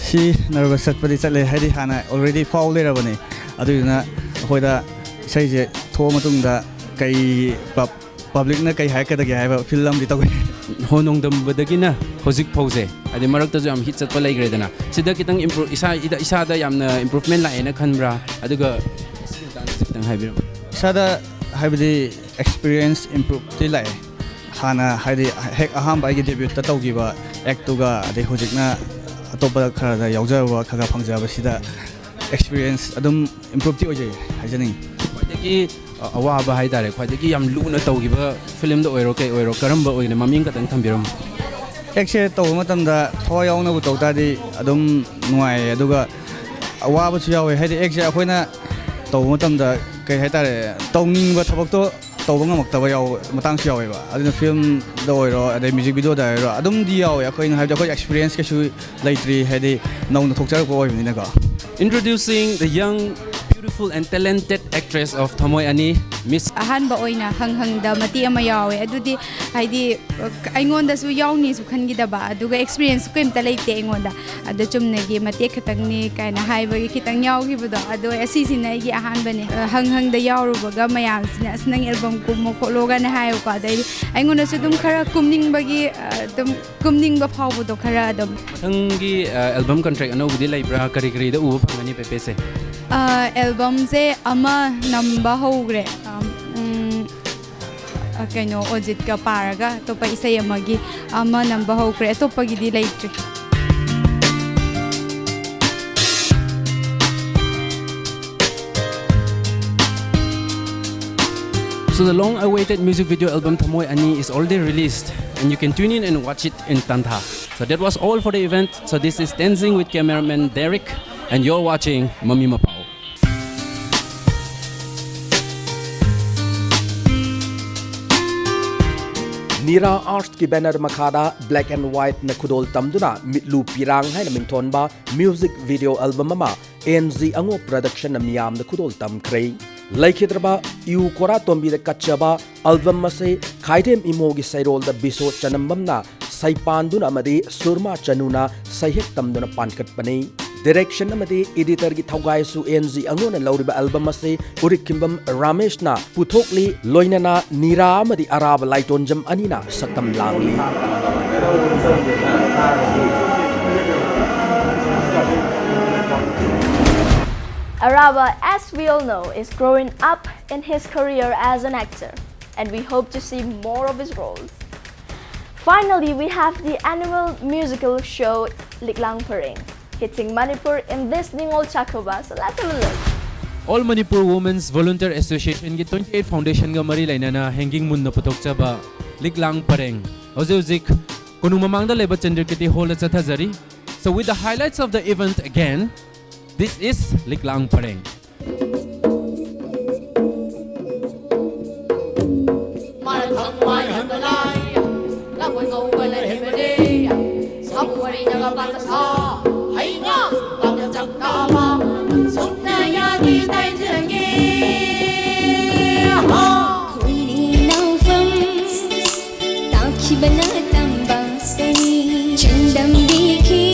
ꯁꯤ ꯅꯔꯚꯁ ꯆꯠꯄꯗꯤ ꯆꯠꯂꯦ, ꯍꯥꯏꯗꯤ ꯍꯥꯟꯅ ꯑꯣꯜꯔꯦꯗꯤ ꯐꯥꯎ ꯂꯩꯔꯕꯅꯤ꯫ ꯑꯗꯨꯗꯨꯅ ꯑꯩꯈꯣꯏꯗ ꯏꯁꯩꯁꯦ ꯊꯣꯛꯑ ꯃꯇꯨꯡꯗ ꯀꯩ ꯄꯕ꯭ꯂꯤꯛꯅ ꯀꯩ ꯍꯥꯏꯔꯛꯀꯗꯒꯦ ꯍꯥꯏꯕ ꯐꯤꯜ ꯑꯃꯗꯤ ꯇꯧꯋꯦ꯫ ꯍꯣ ꯅꯣꯡꯗꯝꯕꯗꯒꯤꯅ ꯍꯧꯖꯤꯛ ꯐꯥꯎꯁꯦ, ꯍꯥꯏꯗꯤ ꯃꯔꯛꯇꯁꯨ ꯌꯥꯝ ꯍꯤꯠ ꯆꯠꯄ ꯂꯩꯈ꯭ꯔꯦꯗꯅ, ꯁꯤꯗ ꯈꯤꯇꯪ ꯏꯝꯄ꯭ꯔꯨꯞ, ꯏꯁꯥ, ꯏꯗ-, ꯏꯁꯥꯗ ꯌꯥꯝꯅ ꯏꯝꯄ꯭ꯔꯨꯞꯃꯦꯟ ꯂꯥꯛꯑꯦꯅ ꯈꯟꯕ꯭ꯔꯥ? ꯑꯗꯨꯒ ꯁꯤꯒꯤ ꯃꯇꯥꯡꯗꯁꯨ ꯈꯤꯇꯪ ꯍꯥꯏꯕꯤꯔꯝꯃꯨ꯫ ꯏꯁꯥꯗ ꯍꯥꯏꯕꯗꯤ ꯑꯦꯛꯁꯄꯤꯔꯤꯌꯦꯟꯁ ꯏꯝꯄ꯭ꯔꯨꯞꯇꯤ ꯂꯥꯛꯑꯦ꯫ ꯍꯥꯟꯅ ꯍꯥꯏꯗꯤ ꯍꯦꯛ ꯑꯍꯥꯟꯕ ꯑꯩꯒꯤ ꯗꯦꯕ꯭ꯌꯨꯠꯇ ꯇꯧꯈꯤꯕ ꯑꯦꯛꯇꯨꯒ, ꯑꯗꯩ ꯍꯧꯖꯤꯛꯅ ꯑꯇꯣꯞꯄꯗ ꯈꯔꯗ ꯌꯥꯎꯖꯕ ꯈꯔ ꯈꯔ ꯐꯪꯖꯕꯁꯤꯗ ꯑꯦꯛꯁꯄꯤꯔꯤꯌꯦꯟꯁ ꯑꯗꯨꯝ ꯏꯝꯄ꯭ꯔꯨꯞꯇꯤ ꯑꯣꯏꯖꯩ ꯍꯥꯏꯖꯅꯤꯡꯉꯤ꯫ ꯈ꯭ꯋꯥꯏꯗꯒꯤ, ꯑ, ꯑꯋꯥꯕ ꯍꯥꯏ ꯇꯥꯔꯦ, ꯈ꯭ꯋꯥꯏꯗꯒꯤ ꯌꯥꯝ ꯂꯨꯅ ꯇꯧꯈꯤꯕ ꯐꯤꯂꯝꯗ ꯑꯣꯏꯔꯣ ꯀꯩ ꯑꯣꯏꯔꯣ, ꯀꯔꯝꯕ ꯑꯣꯏꯒꯅꯤ? ꯃꯃꯤꯡ ꯈꯛꯇꯪ ꯊꯝꯕꯤꯔꯝꯃꯨ꯫ ꯑꯦꯛꯁꯦ ꯇꯧꯕ ꯃꯇꯝꯗ ꯊꯋꯥꯏ ꯌꯥꯎꯅꯕꯨ ꯇꯧ ꯇꯥꯔꯗꯤ ꯑꯗꯨꯝ ꯅꯨꯡꯉꯥꯏꯌꯦ, ꯑꯗꯨꯒ ꯑꯋꯥꯕꯁꯨ ꯌꯥꯎꯋꯦ꯫ ꯍꯥꯏꯗꯤ ꯑꯦꯛꯁꯦ ꯑꯩꯈꯣꯏꯅ ꯇꯧꯕ ꯃꯇꯝꯗ ꯀꯩ ꯍꯥꯏꯇꯥꯔꯦ, ꯇꯧꯅꯤꯡꯕ ꯊꯕꯛꯇꯣ ꯇꯧꯕ ꯉꯝꯃꯛꯇꯕ ꯌꯥꯎꯕ ꯃꯇꯥꯡꯁꯨ ꯌꯥꯎꯋꯦꯕ꯫ ꯑꯗꯨꯅ ꯐꯤꯂꯝꯗ ꯑꯣꯏꯔꯣ, ꯑꯗꯩ ꯃ꯭ꯌꯨꯖꯤꯛ ꯚꯤꯗꯤꯑꯣꯗ ꯑꯣꯏꯔꯣ, ꯑꯗꯨꯝꯗꯤ ꯌꯥꯎꯋꯦ꯫ ꯑꯩꯈꯣꯏꯅ ꯍꯥꯏꯕꯗꯤ ꯑꯩꯈꯣꯏ ꯑꯦꯛꯁꯄꯤꯔꯤꯌꯦꯟꯁ ꯀꯩꯁꯨ ꯂꯩꯇ꯭ꯔꯤ, ꯍꯥꯏꯗꯤ ꯅꯧꯅ ꯊꯣꯛꯆꯔꯛꯄ ꯑꯣꯏꯕꯅꯤꯅꯀꯣ꯫ Introducing the young, beautiful and talented actress of ꯊꯃꯣꯏ ꯑꯅꯤ, Miss ꯑꯍꯥꯟꯕ ꯑꯣꯏꯅ ꯍꯪ ꯍꯪꯗ ꯃꯇꯦꯛ ꯑꯃ ꯌꯥꯎꯋꯦ꯫ ꯑꯗꯨꯗꯤ ꯍꯥꯏꯗꯤ ꯑꯩꯉꯣꯟꯗꯁꯨ ꯌꯥꯎꯅꯤꯁꯨ ꯈꯟꯈꯤꯗꯕ, ꯑꯗꯨꯒ ꯑꯦꯛꯁꯄꯤꯔꯤꯌꯦꯟꯁꯁꯨ ꯀꯔꯤꯝꯇ ꯂꯩꯇꯦ ꯑꯩꯉꯣꯟꯗ꯫ ꯑꯗꯣ ꯆꯨꯝꯅꯒꯤ ꯃꯇꯦꯛ ꯈꯛꯇꯪꯅꯤ ꯀꯥꯏꯅ ꯍꯥꯏꯕꯒꯤ ꯈꯤꯇꯪ ꯌꯥꯎꯈꯤꯕꯗꯣ, ꯑꯗꯣ ꯑꯁꯤꯁꯤꯅ ꯑꯩꯒꯤ ꯑꯍꯥꯟꯕꯅꯦ꯫ ꯑ, ꯍꯪ ꯍꯪꯗ ꯌꯥꯎꯔꯨꯕꯒ ꯃꯌꯥꯝꯁꯤꯅ, "ꯑꯁ, ꯅꯪ ꯑꯦꯜꯕꯝ ꯀꯨꯝꯃꯣ ꯈꯣꯠꯂꯣ" ꯀꯥꯏꯅ ꯍꯥꯏꯌꯦꯕꯀꯣ꯫ ꯑꯗꯩꯗꯤ ꯑꯩꯉꯣꯟꯗꯁꯨ ꯑꯗꯨꯝ ꯈꯔ ꯀꯨꯝꯅꯤꯡꯕꯒꯤ, ꯑ, ꯑꯗꯨꯝ ꯀꯨꯝꯅꯤꯡꯕ ꯐꯥꯎꯕꯗꯣ ꯈꯔ ꯑꯗꯨꯝ꯫ ꯃꯊꯪꯒꯤ, ꯑ, ꯑꯦꯜꯕꯝ ꯀꯟꯇ꯭ꯔꯦꯛ ꯑꯅꯧꯕꯗꯤ ꯂꯩꯕ꯭ꯔꯥ? ꯀꯔꯤ ꯀꯔꯤꯗ ꯎꯕ ꯐꯪꯒꯅꯤ ꯄꯦꯄꯦꯁꯦ? ꯑ, ꯑꯦꯜꯕꯝꯁꯦ ꯑꯃ ꯅꯝꯕ ꯍꯧꯈ꯭ꯔꯦ꯫ ꯑꯝ, ꯎꯝ, ꯀꯩꯅꯣ ꯑꯣꯖꯤꯠꯀ ꯄꯥꯔꯒ ꯑꯇꯣꯞꯄ ꯏꯁꯩ ꯑꯃꯒꯤ ꯑꯃ ꯅꯝꯕ ꯍꯧꯈ꯭ꯔꯦ꯫ ꯑꯇꯣꯞꯄꯒꯤꯗꯤ ꯂꯩꯇ꯭ꯔꯤ꯫ So the long-awaited music video album Thamoi Ani is already released, and you can tune in and watch it in Tantha. So that was all for the event. So this is Tenzing with cameraman Derek, and you're watching Mami Mapao. Nira Arts ꯀꯤ banner ꯃꯈꯥꯗ Black and White ꯅ ꯈꯨꯗꯣꯜ ꯇꯝꯗꯨꯅ ꯃꯤꯠꯂꯨ ꯄꯤꯔꯥꯡ ꯍꯥꯏꯅ ꯃꯤꯡꯊꯣꯟꯕ music video album ꯑꯃ ꯑꯦꯟ ꯖꯤ ꯑꯉꯣ Production ꯅ ꯃꯤꯌꯥꯝꯗ ꯈꯨꯗꯣꯜ ꯇꯝꯈ꯭ꯔꯦ꯫ ꯂꯩꯈꯤꯗ꯭ꯔꯕ ꯏꯎ ꯀꯣꯔꯥ ꯇꯣꯝꯕꯤꯗ ꯀꯠꯆꯕ album ꯑꯁꯤ ꯈꯥꯏꯗꯦꯝ ꯏꯃꯣꯒꯤ ꯁꯩꯔꯣꯜꯗ ꯕꯤꯁꯣ ꯆꯅꯝꯕꯝꯅ ꯁꯩꯄꯥꯟꯗꯨꯅ ꯑꯃꯗꯤ ꯁꯨꯔꯃꯥ ꯆꯅꯨꯅ ꯁꯩꯍꯦꯛ ꯇꯝꯗꯨꯅ ꯄꯥꯟꯈꯠꯄꯅꯤ꯫ Direction ꯑꯃꯗꯤ editor ꯒꯤ ꯊꯧꯒꯥꯏꯁꯨ ꯑꯦꯟ ꯖꯤ ꯑꯉꯣꯅ ꯂꯧꯔꯤꯕ album ꯑꯁꯤ ꯎꯔꯤꯛꯈꯤꯝꯕꯝ ꯔꯥꯃꯦꯁꯅ ꯄꯨꯊꯣꯛꯂꯤ, ꯂꯣꯏꯅꯅ ꯅꯤꯔꯥ ꯑꯃꯗꯤ ꯑꯔꯥꯕ ꯂꯥꯏꯇꯣꯟꯖꯝ ꯑꯅꯤꯅ ꯁꯛꯇꯝ ꯂꯥꯡꯂꯤ꯫ Araba, as we all know, is growing up in his career as an actor, and we hope to see more of his roles. Finally, we have the annual musical show Liklang Pareng, hitting Manipur in this Ningol Chakuba. So let's have a look. All Manipur Women's Volunteer Association ꯒꯤ twenty-eight foundation ꯒ ꯃꯔꯤ ꯂꯩꯅꯅ ꯍꯦꯡꯒꯤꯡ ꯃꯨꯟꯅ ꯄꯨꯊꯣꯛꯆꯕ ꯂꯤꯛꯂꯥꯡ ꯄꯔꯦꯡ ꯍꯧꯖꯤꯛ ꯍꯧꯖꯤꯛ ꯀꯣꯅꯨꯡ ꯃꯃꯥꯡꯗ ꯂꯩꯕ ꯆꯟꯗ꯭ꯔꯀꯤꯔꯇꯤ ꯍꯣꯜꯗ ꯆꯠꯊꯖꯔꯤ꯫ So with the highlights of the event again, this is ꯂꯤꯛꯂꯥꯡ ꯄꯔꯦꯡ꯫ ꯈꯣꯏꯔꯤ ꯅꯥꯎꯐꯝ ꯇꯥꯈꯤꯕꯅ ꯇꯝꯕ ꯀꯔꯤ? ꯆꯤꯡꯗꯝꯕꯤꯈꯤ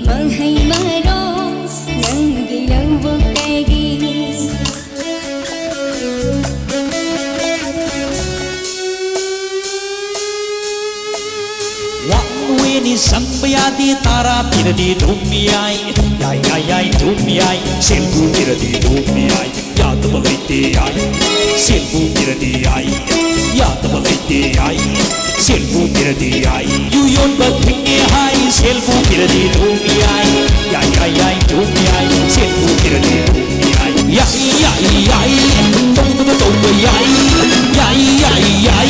ꯃꯍꯩ ꯃꯔꯣꯡ ꯅꯪꯒꯤ ꯂꯧꯕꯨꯛꯇꯒꯤ꯫ One way ꯅꯤ ꯁꯪꯕ ꯌꯥꯗꯦ, ꯇꯔꯥ ꯄꯤꯔꯗꯤ ꯑꯗꯨꯝ ꯌꯥꯏ, ꯌꯥꯏ, ꯌꯥꯏ, ꯌꯥꯏ, ꯑꯗꯨꯝ ꯌꯥꯏ, ꯁꯦꯝꯕꯨ ꯄꯤꯔꯗꯤ ꯑꯗꯨꯝ ꯌꯥꯏ꯫ ꯌꯥꯗꯕ ꯂꯩꯇꯦ ꯍꯥꯏ, ꯁꯦꯜꯕꯨ ꯄꯤꯔꯗꯤ ꯌꯥꯏ꯫ ꯌꯥꯗꯕ ꯂꯩꯇꯦ ꯍꯥꯏ, ꯁꯦꯜꯕꯨ ꯄꯤꯔꯗꯤ ꯌꯥꯏ꯫ ꯌꯨ ꯌꯣꯟꯕ ꯊꯤꯡꯉꯦ ꯍꯥꯏ, ꯁꯦꯜꯕꯨ ꯄꯤꯔꯗꯤ ꯑꯗꯨꯝ ꯌꯥꯏ꯫ ꯌꯥꯏ, ꯌꯥꯏ, ꯌꯥꯏ, ꯑꯗꯨꯝ ꯌꯥꯏ꯫ ꯁꯦꯜꯕꯨ ꯄꯤꯔꯗꯤ ꯑꯗꯨꯝ ꯌꯥꯏ꯫ ꯌꯥꯏ, ꯌꯥꯏ, ꯌꯥꯏ, ꯇꯧꯗꯕ ꯇꯧꯕ ꯌꯥꯏ꯫ ꯌꯥꯏ, ꯌꯥꯏ, ꯌꯥꯏ,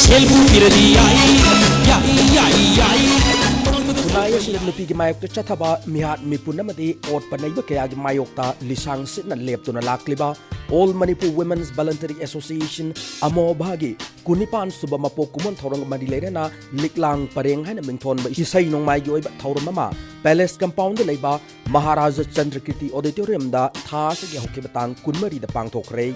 ꯁꯦꯜꯕꯨ ꯄꯤꯔꯗꯤ ꯌꯥꯏ꯫ ꯌꯥꯏ, ꯌꯥꯏ, ꯌꯥꯏ, ꯇꯧꯗꯕ ꯈꯨꯟꯅꯥꯏ ꯑꯁꯤꯗ ꯅꯨꯄꯤꯒꯤ ꯃꯥꯌꯣꯛꯇ ꯆꯠꯊꯕ ꯃꯤꯍꯥꯠ ꯃꯤꯄꯨꯟ ꯑꯃꯗꯤ ꯑꯣꯠꯄ ꯅꯩꯕ ꯀꯌꯥꯒꯤ ꯃꯥꯌꯣꯛꯇ ꯂꯤꯁꯥꯡ ꯁꯤꯠꯅ ꯂꯦꯞꯇꯨꯅ ꯂꯥꯛꯂꯤꯕ All Manipur Women's Voluntary Association, ꯑꯃꯣꯚꯥꯒꯤ ꯀꯨꯟꯅꯤꯄꯥꯟ ꯁꯨꯕ ꯃꯄꯣꯛ ꯀꯨꯝꯑꯣꯟ ꯊꯧꯔꯝꯒ ꯃꯔꯤ ꯂꯩꯅꯅ ꯂꯤꯛꯂꯥꯡ ꯄꯔꯦꯡ ꯍꯥꯏꯅ ꯃꯤꯡꯊꯣꯟꯕ ꯏꯁꯩ ꯅꯣꯡꯃꯥꯏꯒꯤ ꯑꯣꯏꯕ ꯊꯧꯔꯝ ꯑꯃ Palace Compoundꯗ ꯂꯩꯕ ꯃꯍꯥꯔꯥꯖꯥ ꯆꯟꯗ꯭ꯔꯀꯤꯔꯇꯤ Auditoriumꯗ ꯊꯥ ꯑꯁꯤꯒꯤ ꯍꯧꯈꯤꯕ ꯇꯥꯡ ꯀꯨꯟꯃꯔꯤꯗ ꯄꯥꯡꯊꯣꯛꯈ꯭ꯔꯦ꯫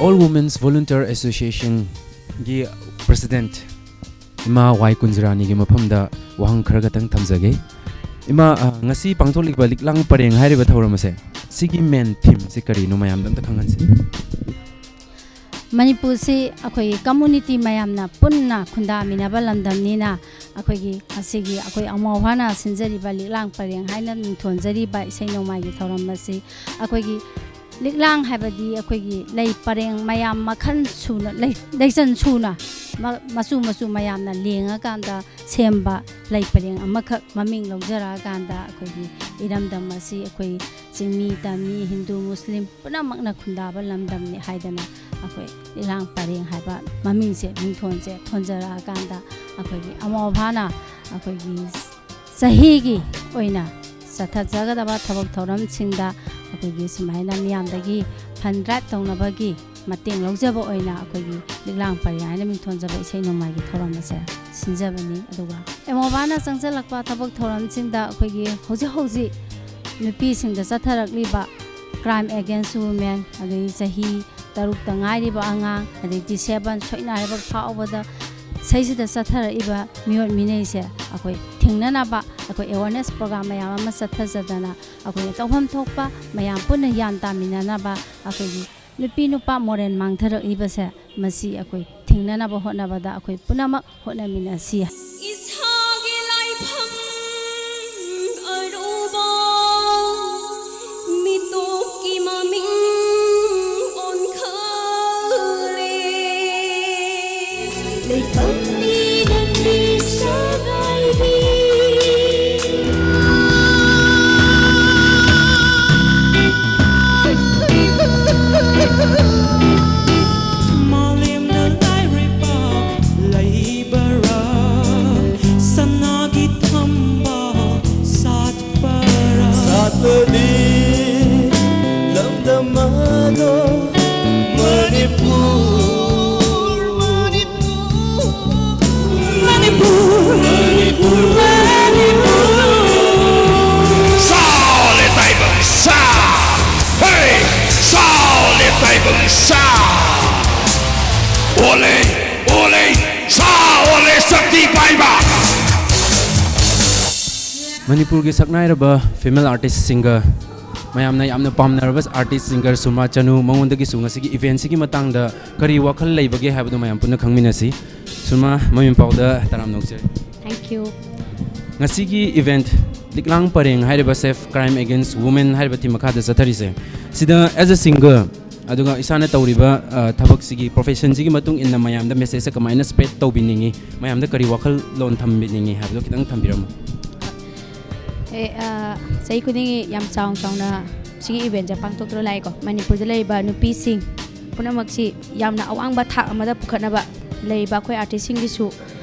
All Women's Volunteer Associationꯒꯤ President ꯏꯃꯥ ꯋꯥꯏ ꯀꯨꯟꯖꯔꯥꯅꯤꯒꯤ ꯃꯐꯝꯗ ꯋꯥꯍꯪ ꯈꯔ ꯈꯇꯪ ꯊꯝꯖꯒꯦ꯫ ꯏꯃꯥ, ꯑ, ꯉꯁꯤ ꯄꯥꯡꯊꯣꯛꯂꯤꯕ ꯂꯤꯛꯂꯥꯡ ꯄꯔꯦꯡ ꯍꯥꯏꯔꯤꯕ ꯊꯧꯔꯝ ꯑꯁꯦ, ꯁꯤꯒꯤ main themeꯁꯦ ꯀꯔꯤꯅꯣ, ꯃꯌꯥꯝꯗ ꯑꯝꯇ ꯈꯪꯍꯟꯁꯤ꯫ ꯃꯅꯤꯄꯨꯔꯁꯤ ꯑꯩꯈꯣꯏꯒꯤ community ꯃꯌꯥꯝꯅ ꯄꯨꯟꯅ ꯈꯨꯟꯗꯥꯃꯤꯟꯅꯕ ꯂꯝꯗꯝꯅꯤꯅ, ꯑꯩꯈꯣꯏꯒꯤ ꯉꯁꯤꯒꯤ ꯑꯩꯈꯣꯏ ꯑꯃꯣꯚꯥꯅ ꯁꯤꯟꯖꯔꯤꯕ ꯂꯤꯛꯂꯥꯡ ꯄꯔꯦꯡ ꯍꯥꯏꯅ ꯃꯤꯡꯊꯣꯟꯖꯔꯤꯕ ꯏꯁꯩ ꯅꯣꯡꯃꯥꯏꯒꯤ ꯊꯧꯔꯝ ꯑꯁꯤ ꯑꯩꯈꯣꯏꯒꯤ ꯂꯤꯛꯂꯥꯡ ꯍꯥꯏꯕꯗꯤ ꯑꯩꯈꯣꯏꯒꯤ ꯂꯩ ꯄꯔꯦꯡ ꯃꯌꯥꯝ ꯃꯈꯜ ꯁꯨꯅ, ꯂꯩ-, ꯂꯩꯆꯟ ꯁꯨꯅ ꯃ-, ꯃꯆꯨ ꯃꯆꯨ ꯃꯌꯥꯝꯅ ꯂꯦꯡꯉꯀꯥꯟꯗ ꯁꯦꯝꯕ ꯂꯩ ꯄꯔꯦꯡ ꯑꯃꯈꯛ ꯃꯃꯤꯡ ꯂꯧꯖꯔꯛꯑꯀꯥꯟꯗ, ꯑꯩꯈꯣꯏꯒꯤ ꯏꯔꯝꯗꯝ ꯑꯁꯤ ꯑꯩꯈꯣꯏ ꯆꯤꯡꯃꯤ, ꯇꯝꯃꯤ, ꯍꯤꯟꯗꯨ, ꯃꯨꯁꯂꯤꯝ ꯄꯨꯝꯅꯃꯛꯅ ꯈꯨꯟꯗꯥꯕ ꯂꯝꯗꯝꯅꯤ ꯍꯥꯏꯗꯅ ꯑꯩꯈꯣꯏ ꯂꯤꯛꯂꯥꯡ ꯄꯔꯦꯡ ꯍꯥꯏꯕ ꯃꯃꯤꯡꯁꯦ, ꯃꯤꯡꯊꯣꯟꯁꯦ ꯊꯣꯟꯖꯔꯛꯑꯀꯥꯟꯗ, ꯑꯩꯈꯣꯏꯒꯤ ꯑꯃꯣꯚꯥꯅ ꯑꯩꯈꯣꯏꯒꯤ ꯆꯍꯤꯒꯤ ꯑꯣꯏꯅ ꯆꯠꯊꯖꯒꯗꯕ ꯊꯕꯛ ꯊꯧꯔꯝꯁꯤꯡꯗ ꯑꯩꯈꯣꯏꯒꯤ ꯁꯨꯃꯥꯏꯅ ꯃꯤꯌꯥꯝꯗꯒꯤ fund drive ꯇꯧꯅꯕꯒꯤ ꯃꯇꯦꯡ ꯂꯧꯖꯕ ꯑꯣꯏꯅ ꯑꯩꯈꯣꯏꯒꯤ ꯂꯤꯛꯂꯥꯡ ꯄꯔꯦꯡ ꯍꯥꯏꯅ ꯃꯤꯡꯊꯣꯟꯖꯕ ꯏꯁꯩ ꯅꯣꯡꯃꯥꯏꯒꯤ ꯊꯧꯔꯝ ꯑꯁꯦ ꯁꯤꯟꯖꯕꯅꯤ꯫ ꯑꯗꯨꯒ ꯑꯦꯃꯣꯕꯥꯅ ꯆꯪꯁꯤꯜꯂꯛꯄ ꯊꯕꯛ ꯊꯧꯔꯝꯁꯤꯡꯗ ꯑꯩꯈꯣꯏꯒꯤ ꯍꯧꯖꯤꯛ ꯍꯧꯖꯤꯛ ꯅꯨꯄꯤꯁꯤꯡꯗ ꯆꯠꯊꯔꯛꯂꯤꯕ crime against women, ꯑꯗꯩ ꯆꯍꯤ ꯇꯔꯨꯛꯇ ꯉꯥꯏꯔꯤꯕ ꯑꯉꯥꯡ, ꯑꯗꯩ ꯗꯤꯁꯦꯕꯜ, ꯁꯣꯏꯅꯥꯏꯔꯕ ꯐꯥꯎꯕꯗ ꯁꯤꯗꯩꯁꯤꯗ ꯆꯠꯊꯔꯛꯏꯕ ꯃꯤꯑꯣꯠ ꯃꯤꯅꯩꯁꯦ ꯑꯩꯈꯣꯏ ꯊꯤꯡꯅꯅꯕ ꯑꯩꯈꯣꯏ ꯑꯦꯋꯥꯔꯅꯦꯁ ꯄ꯭ꯔꯣꯒ꯭ꯔꯥꯝ ꯃꯌꯥꯝ ꯑꯃ ꯆꯠꯊꯖꯗꯅ ꯑꯩꯈꯣꯏꯅ ꯇꯧꯐꯝ ꯊꯣꯛꯄ ꯃꯌꯥꯝ ꯄꯨꯟꯅ ꯒ꯭ꯌꯥꯟ ꯇꯥꯃꯤꯟꯅꯅꯕ ꯑꯩꯈꯣꯏꯒꯤ ꯅꯨꯄꯤ ꯅꯨꯄꯥ ꯃꯣꯔꯦꯜ ꯃꯥꯡꯊꯔꯛꯂꯤꯕꯁꯦ ꯃꯁꯤ ꯑꯩꯈꯣꯏ ꯊꯤꯡꯅꯅꯕ ꯍꯣꯠꯅꯕꯗ ꯑꯩꯈꯣꯏ ꯄꯨꯝꯅꯃꯛ ꯍꯣꯠꯅꯃꯤꯟꯅꯁꯤ꯫ ꯏꯁꯥꯒꯤ ꯂꯥꯏꯐꯝ ꯑꯔꯨꯕ ꯃꯤꯇꯣꯞꯀꯤ ꯃꯃꯤꯡ ꯑꯣꯟꯈꯠꯂꯦ꯫ ꯂꯩꯐꯝꯗꯤ ꯅꯪꯒꯤ ꯁꯒꯥꯏꯒꯤ꯫ ꯃꯥꯂꯦꯝꯗ ꯂꯥꯏꯔꯩꯕꯥꯛ ꯂꯩꯕꯔꯥ? ꯁꯅꯥꯒꯤ ꯊꯝꯕꯥꯜ ꯁꯥꯠꯄꯔꯥ? ꯁꯥꯠꯂꯗꯤ ꯂꯝꯗꯝ ꯑꯗꯣ ꯃꯅꯤꯄꯨꯔ, ꯃꯅꯤꯄꯨꯔ꯫ ꯃꯅꯤꯄꯨꯔ, ꯃꯅꯤꯄꯨꯔ, ꯃꯅꯤꯄꯨꯔ꯫ ꯁꯥꯎꯂꯦ ꯇꯥꯏꯕꯪ ꯁꯥ, ꯍꯦ! ꯁꯥꯎꯂꯦ ꯇꯥꯏꯕꯪ ꯁꯥ꯫ ꯑꯣꯂꯦ, ꯑꯣꯂꯦ, ꯁꯥ ꯑꯣꯂꯦ ꯁꯛꯇꯤ ꯄꯥꯏꯕ꯫ ꯃꯅꯤꯄꯨꯔꯒꯤ ꯁꯛꯅꯥꯏꯔꯕ female artist singer, ꯃꯌꯥꯝꯅ ꯌꯥꯝꯅ ꯄꯥꯝꯅꯔꯕ artist singer ꯁꯨꯔꯃꯥ ꯆꯅꯨ, ꯃꯉꯣꯟꯗꯒꯤꯁꯨ ꯉꯁꯤꯒꯤ event ꯁꯤꯒꯤ ꯃꯇꯥꯡꯗ ꯀꯔꯤ ꯋꯥꯈꯜ ꯂꯩꯕꯒꯦ ꯍꯥꯏꯕꯗꯨ ꯃꯌꯥꯝ ꯄꯨꯟꯅ ꯈꯪꯃꯤꯟꯅꯁꯤ꯫ ꯁꯨꯔꯃꯥ, ꯃꯃꯤꯡ ꯄꯥꯎꯗ ꯇꯔꯥꯝꯅ ꯑꯣꯛꯆꯔꯤ꯫ Thank you꯫ ꯉꯁꯤꯒꯤ event ꯂꯤꯛꯂꯥꯡ ꯄꯔꯦꯡ ꯍꯥꯏꯔꯤꯕ Safe Crime Against Women ꯍꯥꯏꯔꯤꯕ theme ꯃꯈꯥꯗ ꯆꯠꯊꯔꯤꯁꯦ, ꯁꯤꯗ as a singer, ꯑꯗꯨꯒ ꯏꯁꯥꯅ ꯇꯧꯔꯤꯕ, ꯑ, ꯊꯕꯛꯁꯤꯒꯤ, profession ꯁꯤꯒꯤ ꯃꯇꯨꯡ ꯏꯟꯅ ꯃꯌꯥꯝꯗ message ꯁꯦ ꯀꯃꯥꯏꯅ spread ꯇꯧꯕꯤꯅꯤꯡꯉꯤ, ꯃꯌꯥꯝꯗ ꯀꯔꯤ ꯋꯥꯈꯜꯂꯣꯟ ꯊꯝꯕꯤꯅꯤꯡꯉꯤ ꯍꯥꯏꯕꯗꯣ ꯈꯤꯇꯪ ꯊꯝꯕꯤꯔꯝꯃꯨ꯫ ꯑꯦ, ꯑ, ꯆꯍꯤ ꯈꯨꯗꯤꯡꯒꯤ ꯌꯥꯝ ꯆꯥꯎꯅ ꯆꯥꯎꯅ ꯁꯤꯒꯤ event ꯁꯦ ꯄꯥꯡꯊꯣꯛꯇꯨꯅ ꯂꯥꯛꯑꯦꯀꯣ꯫ ꯃꯅꯤꯄꯨꯔꯗ ꯂꯩꯔꯤꯕ ꯅꯨꯄꯤꯁꯤꯡ ꯄꯨꯝꯅꯃꯛꯁꯤ ꯌꯥꯝꯅ ꯑꯋꯥꯡꯕ ꯊꯥꯛ ꯑꯃꯗ ꯄꯨꯈꯠꯅꯕ ꯂꯩꯔꯤꯕ ꯑꯩꯈꯣꯏ artist ꯁꯤꯡꯒꯤꯁꯨ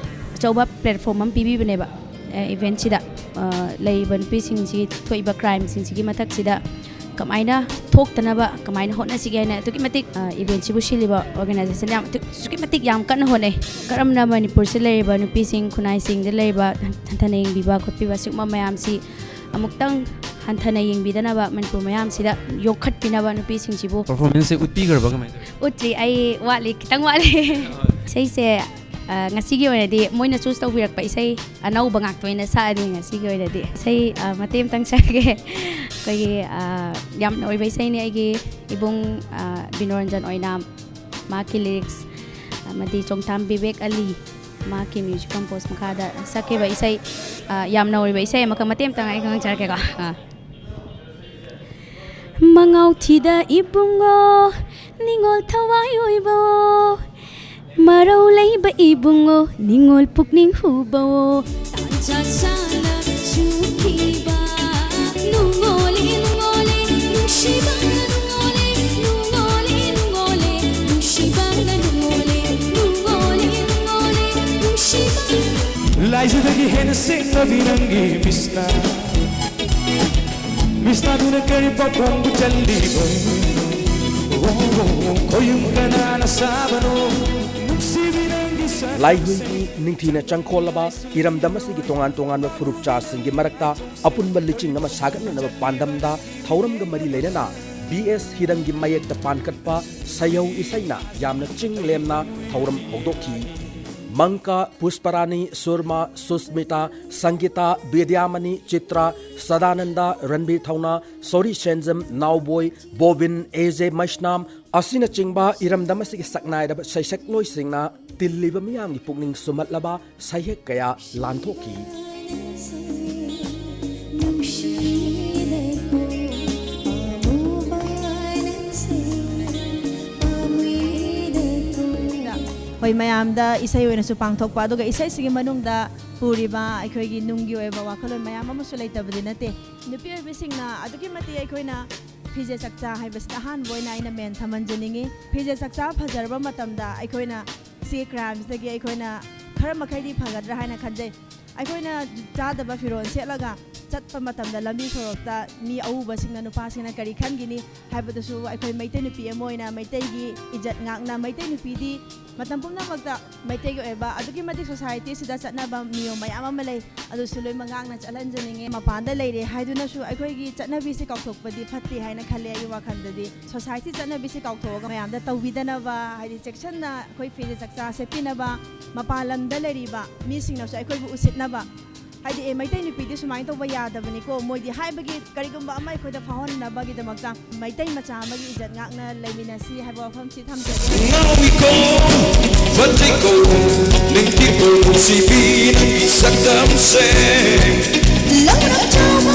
ꯑꯆꯧꯕ platform ꯑꯃ ꯄꯤꯕꯤꯕꯅꯦꯕ, ꯑꯦ, event ꯁꯤꯗ꯫ ꯑ, ꯂꯩꯔꯤꯕ ꯅꯨꯄꯤꯁꯤꯡꯁꯤ ꯊꯣꯛꯏꯕ crime ꯁꯤꯡꯁꯤꯒꯤ ꯃꯊꯛꯁꯤꯗ ꯀꯃꯥꯏꯅ ꯊꯣꯛꯇꯅꯕ ꯀꯃꯥꯏꯅ ꯍꯣꯠꯅꯁꯤꯒꯦ ꯍꯥꯏꯅ ꯑꯗꯨꯛꯀꯤ ꯃꯇꯤꯛ ꯏꯚꯦꯟꯁꯤꯕꯨ ꯁꯤꯜꯂꯤꯕ ꯑꯣꯔꯒꯅꯥꯏꯖꯦꯁꯟ ꯌꯥꯝ ꯑꯗꯨꯛꯀꯤ ꯃꯇꯤꯛ ꯌꯥꯝ ꯀꯟꯅ ꯍꯣꯠꯅꯩ꯫ ꯀꯔꯝꯅ ꯃꯅꯤꯄꯨꯔꯁꯤꯗ ꯂꯩꯔꯤꯕ ꯅꯨꯄꯤꯁꯤꯡ, ꯈꯨꯟꯅꯥꯏꯁꯤꯡꯗ ꯂꯩꯔꯤꯕ ꯍꯟꯊꯅ ꯌꯦꯡꯕꯤꯕ ꯈꯣꯠꯄꯤꯕ ꯑꯁꯤꯒꯨꯝꯕ ꯃꯌꯥꯝꯁꯤ ꯑꯃꯨꯛꯇꯪ ꯍꯟꯊꯅ ꯌꯦꯡꯕꯤꯗꯅꯕ, ꯃꯅꯤꯄꯨꯔ ꯃꯌꯥꯝꯁꯤꯗ ꯌꯣꯛꯈꯠꯄꯤꯅꯕ ꯅꯨꯄꯤꯁꯤꯡꯁꯤꯕꯨ꯫ ꯄꯔꯐꯣꯔꯃꯦꯟꯁꯁꯦ ꯎꯠꯄꯤꯈ꯭ꯔꯕ ꯀꯃꯥꯏꯅ ꯇꯧꯋꯤ? ꯎꯠꯇ꯭ꯔꯤ, ꯑꯩ ꯋꯥꯠꯂꯤ, ꯈꯤꯇꯪ ꯋꯥꯠꯂꯤ꯫ ꯏꯁꯩꯁꯦ, ꯑ, ꯉꯁꯤꯒꯤ ꯑꯣꯏꯅꯗꯤ ꯃꯣꯏꯅ ꯆꯨꯁ ꯇꯧꯕꯤꯔꯛꯄ ꯏꯁꯩ ꯑꯅꯧꯕ ꯉꯥꯛꯇ ꯑꯣꯏꯅ ꯁꯛꯑꯅꯤ ꯉꯁꯤꯒꯤ ꯑꯣꯏꯅꯗꯤ꯫ ꯏꯁꯩ, ꯑ, ꯃꯇꯦꯛ ꯑꯃꯇꯪ ꯁꯛꯑꯒꯦ꯫ ꯑꯩꯈꯣꯏꯒꯤ, ꯑ, ꯌꯥꯝꯅ ꯑꯣꯏꯕ ꯏꯁꯩꯅꯤ, ꯑꯩꯒꯤ ꯏꯕꯨꯡ, ꯑ, ꯕꯤꯅꯣꯔꯟꯖꯟ ꯑꯣꯏꯅꯥꯝ, ꯃꯍꯥꯛꯀꯤ ꯂꯤꯔꯤꯛꯁ, ꯑꯃꯗꯤ ꯆꯣꯡꯊꯥꯝ ꯕꯤꯕꯦꯛ ꯑꯂꯤ, ꯃꯍꯥꯛꯀꯤ ꯃ꯭ꯌꯨꯖꯤꯛ ꯀꯝꯄꯣꯁ ꯃꯈꯥꯗ ꯁꯛꯈꯤꯕ ꯏꯁꯩ, ꯑ, ꯌꯥꯝꯅ ꯑꯣꯏꯕ ꯏꯁꯩ ꯑꯃꯈꯛ ꯃꯇꯦꯛ ꯑꯃꯇꯪ ꯑꯩ ꯉꯥꯡꯖꯔꯛꯀꯦꯀꯣ꯫ ꯑ꯫ ꯃꯉꯥꯎ ꯊꯤꯗ ꯏꯕꯨꯡꯉꯣ, ꯅꯤꯡꯉꯣꯜ ꯊꯋꯥꯏ ꯑꯣꯏꯕꯣ, ꯃꯔꯧ ꯂꯩꯕ ꯏꯕꯨꯡꯉꯣ, ꯅꯤꯡꯉꯣꯜ ꯄꯨꯛꯅꯤꯡ ꯍꯨꯕꯣ꯫ ꯇꯥꯟꯖꯥ ꯆꯥꯅ ꯆꯨꯈꯤꯕ ꯅꯨꯡꯉꯣꯜꯂꯦ, ꯅꯨꯡꯉꯣꯜꯂꯦ, ꯅꯨꯡꯁꯤꯕꯅ ꯅꯨꯡꯉꯣꯜꯂꯦ, ꯅꯨꯡꯉꯣꯜꯂꯦ, ꯅꯨꯡꯉꯣꯜꯂꯦ, ꯅꯨꯡꯁꯤꯕꯅ ꯅꯨꯡꯉꯣꯜꯂꯦ, ꯅꯨꯡꯉꯣꯜꯂꯦ, ꯅꯨꯡꯉꯣꯜꯂꯦ, ꯅꯨꯡꯁꯤꯕꯅ꯫ ꯂꯥꯏꯖꯗꯒꯤ ꯍꯦꯟꯅ ꯁꯦꯡꯂꯕꯤ ꯅꯪꯒꯤ ꯃꯤꯁꯅ, ꯃꯤꯁꯅꯗꯨꯅ ꯀꯔꯤ ꯄꯥꯈꯣꯡꯕꯨ ꯆꯜꯂꯤꯕ? ꯈꯣꯏꯌꯨꯝ ꯀꯅꯥꯅ ꯁꯥꯕꯅꯣ? ꯅꯨꯡꯁꯤꯕꯤ ꯅꯪꯒꯤ ꯁꯛ ꯂꯥꯏꯍꯨꯏꯒꯤ ꯅꯤꯡꯊꯤꯅ ꯆꯪꯈꯣꯜꯂꯕ ꯏꯔꯝꯗꯝ ꯑꯁꯤꯒꯤ ꯇꯣꯉꯥꯟ ꯇꯣꯉꯥꯟꯕ ꯐꯨꯔꯨꯞꯆꯥꯁꯤꯡꯒꯤ ꯃꯔꯛꯇ ꯑꯄꯨꯟꯕ ꯂꯤꯆꯤꯡ ꯑꯃ ꯁꯥꯒꯠꯅꯅꯕ ꯄꯥꯟꯗꯝꯗ ꯊꯧꯔꯝꯒ ꯃꯔꯤ ꯂꯩꯅꯅ ꯕꯤ ꯑꯦꯁ ꯍꯤꯔꯝꯒꯤ ꯃꯌꯦꯛꯇ ꯄꯥꯟꯈꯠꯄ ꯁꯩꯍꯧ ꯏꯁꯩꯅ ꯌꯥꯝꯅ ꯆꯤꯡ ꯂꯦꯝꯅ ꯊꯧꯔꯝ ꯍꯧꯗꯣꯛꯈꯤ꯫ ꯃꯪꯀ, ꯄꯨꯁꯄꯔꯥꯅꯤ, ꯁꯨꯔꯃꯥ, ꯁꯨꯁꯃꯤꯇꯥ, ꯁꯪꯒꯤꯇꯥ, ꯕꯤꯗ꯭ꯌꯥꯃꯅꯤ, ꯆꯤꯇ꯭ꯔꯥ, ꯁꯗꯥꯅꯟꯗ, ꯔꯟꯕꯤꯔ ꯊꯧꯅꯥ, ꯁꯣꯔꯤ ꯁꯦꯟꯖꯝ, ꯅꯥꯎꯕꯣꯏ, ꯕꯣꯕꯤꯟ, ꯑꯦ ꯖꯦ ꯃꯩꯁꯅꯥꯝ ꯑꯁꯤꯅꯆꯤꯡꯕ ꯏꯔꯝꯗꯝ ꯑꯁꯤꯒꯤ ꯁꯛꯅꯥꯏꯔꯕ ꯁꯩꯁꯛꯂꯣꯏꯁꯤꯡꯅ ꯇꯤꯜꯂꯤꯕ ꯃꯤꯌꯥꯝꯒꯤ ꯄꯨꯛꯅꯤꯡ ꯁꯨꯝꯍꯠꯂꯕ ꯁꯩꯍꯦꯛ ꯀꯌꯥ ꯂꯥꯟꯊꯣꯛꯈꯤ꯫ ꯑꯩꯈꯣꯏ ꯃꯌꯥꯝꯗ ꯏꯁꯩ ꯑꯣꯏꯅꯁꯨ ꯄꯥꯡꯊꯣꯛꯄ, ꯑꯗꯨꯒ ꯏꯁꯩꯁꯤꯒꯤ ꯃꯅꯨꯡꯗ ꯄꯨꯔꯤꯕ ꯑꯩꯈꯣꯏꯒꯤ ꯅꯨꯡꯒꯤ ꯑꯣꯏꯕ ꯋꯥꯈꯜꯂꯣꯟ ꯃꯌꯥꯝ ꯑꯃꯁꯨ ꯂꯩꯇꯕꯗꯤ ꯅꯠꯇꯦ꯫ ꯅꯨꯄꯤ ꯑꯣꯏꯕꯤꯁꯤꯡꯅ ꯑꯗꯨꯛꯀꯤ ꯃꯇꯤꯛ ꯑꯩꯈꯣꯏꯅ ꯐꯤꯖꯦꯠ ꯆꯛꯆꯥ ꯍꯥꯏꯕꯁꯤꯗ ꯑꯍꯥꯟꯕ ꯑꯣꯏꯅ ꯑꯩꯅ ꯃꯦꯟ ꯊꯝꯍꯟꯖꯅꯤꯡꯉꯤ꯫ ꯐꯤꯖꯦꯠ ꯆꯛꯆꯥ ꯐꯖꯔꯕ ꯃꯇꯝꯗ ꯑꯩꯈꯣꯏꯅ ꯁꯤꯒꯤ ꯀ꯭ꯔꯥꯏꯝꯁꯤꯗꯒꯤ ꯑꯩꯈꯣꯏꯅ ꯈꯔ ꯃꯈꯩꯗꯤ ꯐꯒꯗ꯭ꯔꯥ ꯍꯥꯏꯅ ꯈꯟꯖꯩ꯫ ꯑꯩꯈꯣꯏꯅ ꯆꯥꯗꯕ ꯐꯤꯔꯣꯜ ꯁꯦꯠꯂꯒ ꯆꯠꯄ ꯃꯇꯝꯗ ꯂꯝꯕꯤ ꯁꯣꯔꯣꯛꯇ ꯃꯤ ꯑꯎꯕꯁꯤꯡꯅ, ꯅꯨꯄꯥꯁꯤꯡꯅ ꯀꯔꯤ ꯈꯟꯒꯅꯤ ꯍꯥꯏꯕꯗꯨꯁꯨ ꯑꯩꯈꯣꯏ ꯃꯩꯇꯩ ꯅꯨꯄꯤ ꯑꯃ ꯑꯣꯏꯅ ꯃꯩꯇꯩꯒꯤ ꯏꯖꯠ ꯉꯥꯛꯅ, ꯃꯩꯇꯩ ꯅꯨꯄꯤꯗꯤ ꯃꯇꯝ ꯄꯨꯝꯅꯃꯛꯇ ꯃꯩꯇꯩꯒꯤ ꯑꯣꯏꯕ ꯑꯗꯨꯛꯀꯤ ꯃꯇꯤꯛ ꯁꯣꯁꯥꯏꯇꯤꯁꯤꯗ ꯆꯠꯅꯕ ꯅꯤꯌꯣꯝ ꯃꯌꯥꯝ ꯑꯃ ꯂꯩ꯫ ꯑꯗꯨꯁꯨ ꯂꯣꯏꯅꯃꯛ ꯉꯥꯛꯅ ꯆꯠꯍꯟꯖꯅꯤꯡꯉꯤ꯫ ꯃꯄꯥꯟꯗ ꯂꯩꯔꯦ ꯍꯥꯏꯗꯨꯅꯁꯨ ꯑꯩꯈꯣꯏꯒꯤ ꯆꯠꯅꯕꯤꯁꯦ ꯀꯥꯎꯊꯣꯛꯄꯗꯤ ꯐꯠꯇꯦ ꯍꯥꯏꯅ ꯈꯜꯂꯦ ꯑꯩꯒꯤ ꯋꯥꯈꯜꯗꯗꯤ꯫ ꯁꯣꯁꯥꯏꯇꯤ ꯆꯠꯅꯕꯤꯁꯦ ꯀꯥꯎꯊꯣꯛꯑꯒ ꯃꯌꯥꯝꯗ ꯇꯧꯕꯤꯗꯅꯕ, ꯍꯥꯏꯗꯤ ꯆꯦꯛꯁꯤꯟꯅ ꯑꯩꯈꯣꯏ ꯐꯤꯖꯦꯠ ꯆꯛꯆꯥ ꯁꯦꯠꯄꯤꯅꯕ, ꯃꯄꯥꯟ ꯂꯝꯗ ꯂꯩꯔꯤꯕ ꯃꯤꯁꯤꯡꯅꯁꯨ ꯑꯩꯈꯣꯏꯕꯨ ꯎꯁꯤꯠꯅꯕ, ꯍꯥꯏꯗꯤ, "ꯑꯦ, ꯃꯩꯇꯩ ꯅꯨꯄꯤꯗꯤ ꯁꯨꯃꯥꯏꯅ ꯇꯧꯕ ꯌꯥꯗꯕꯅꯤꯀꯣ" ꯃꯣꯏꯗꯤ ꯍꯥꯏꯕꯒꯤ ꯀꯔꯤꯒꯨꯝꯕ ꯑꯃ ꯑꯩꯈꯣꯏꯗ ꯐꯥꯎꯍꯟꯅꯕꯒꯤꯗꯃꯛꯇ ꯃꯩꯇꯩ ꯃꯆꯥ ꯑꯃꯒꯤ ꯏꯖꯠ ꯉꯥꯛꯅ ꯂꯩꯃꯤꯟꯅꯁꯤ ꯍꯥꯏꯕ ꯋꯥꯐꯝꯁꯤ ꯊꯝꯖꯒꯦ꯫ ꯉꯥꯎꯏꯀꯣ, ꯐꯖꯩꯀꯣ, ꯅꯤꯡꯊꯤꯀꯣ, ꯅꯨꯡꯁꯤꯕꯤ ꯅꯪꯒꯤ ꯁꯛꯇꯝꯁꯦ꯫ ꯂꯧꯔꯛꯆꯕ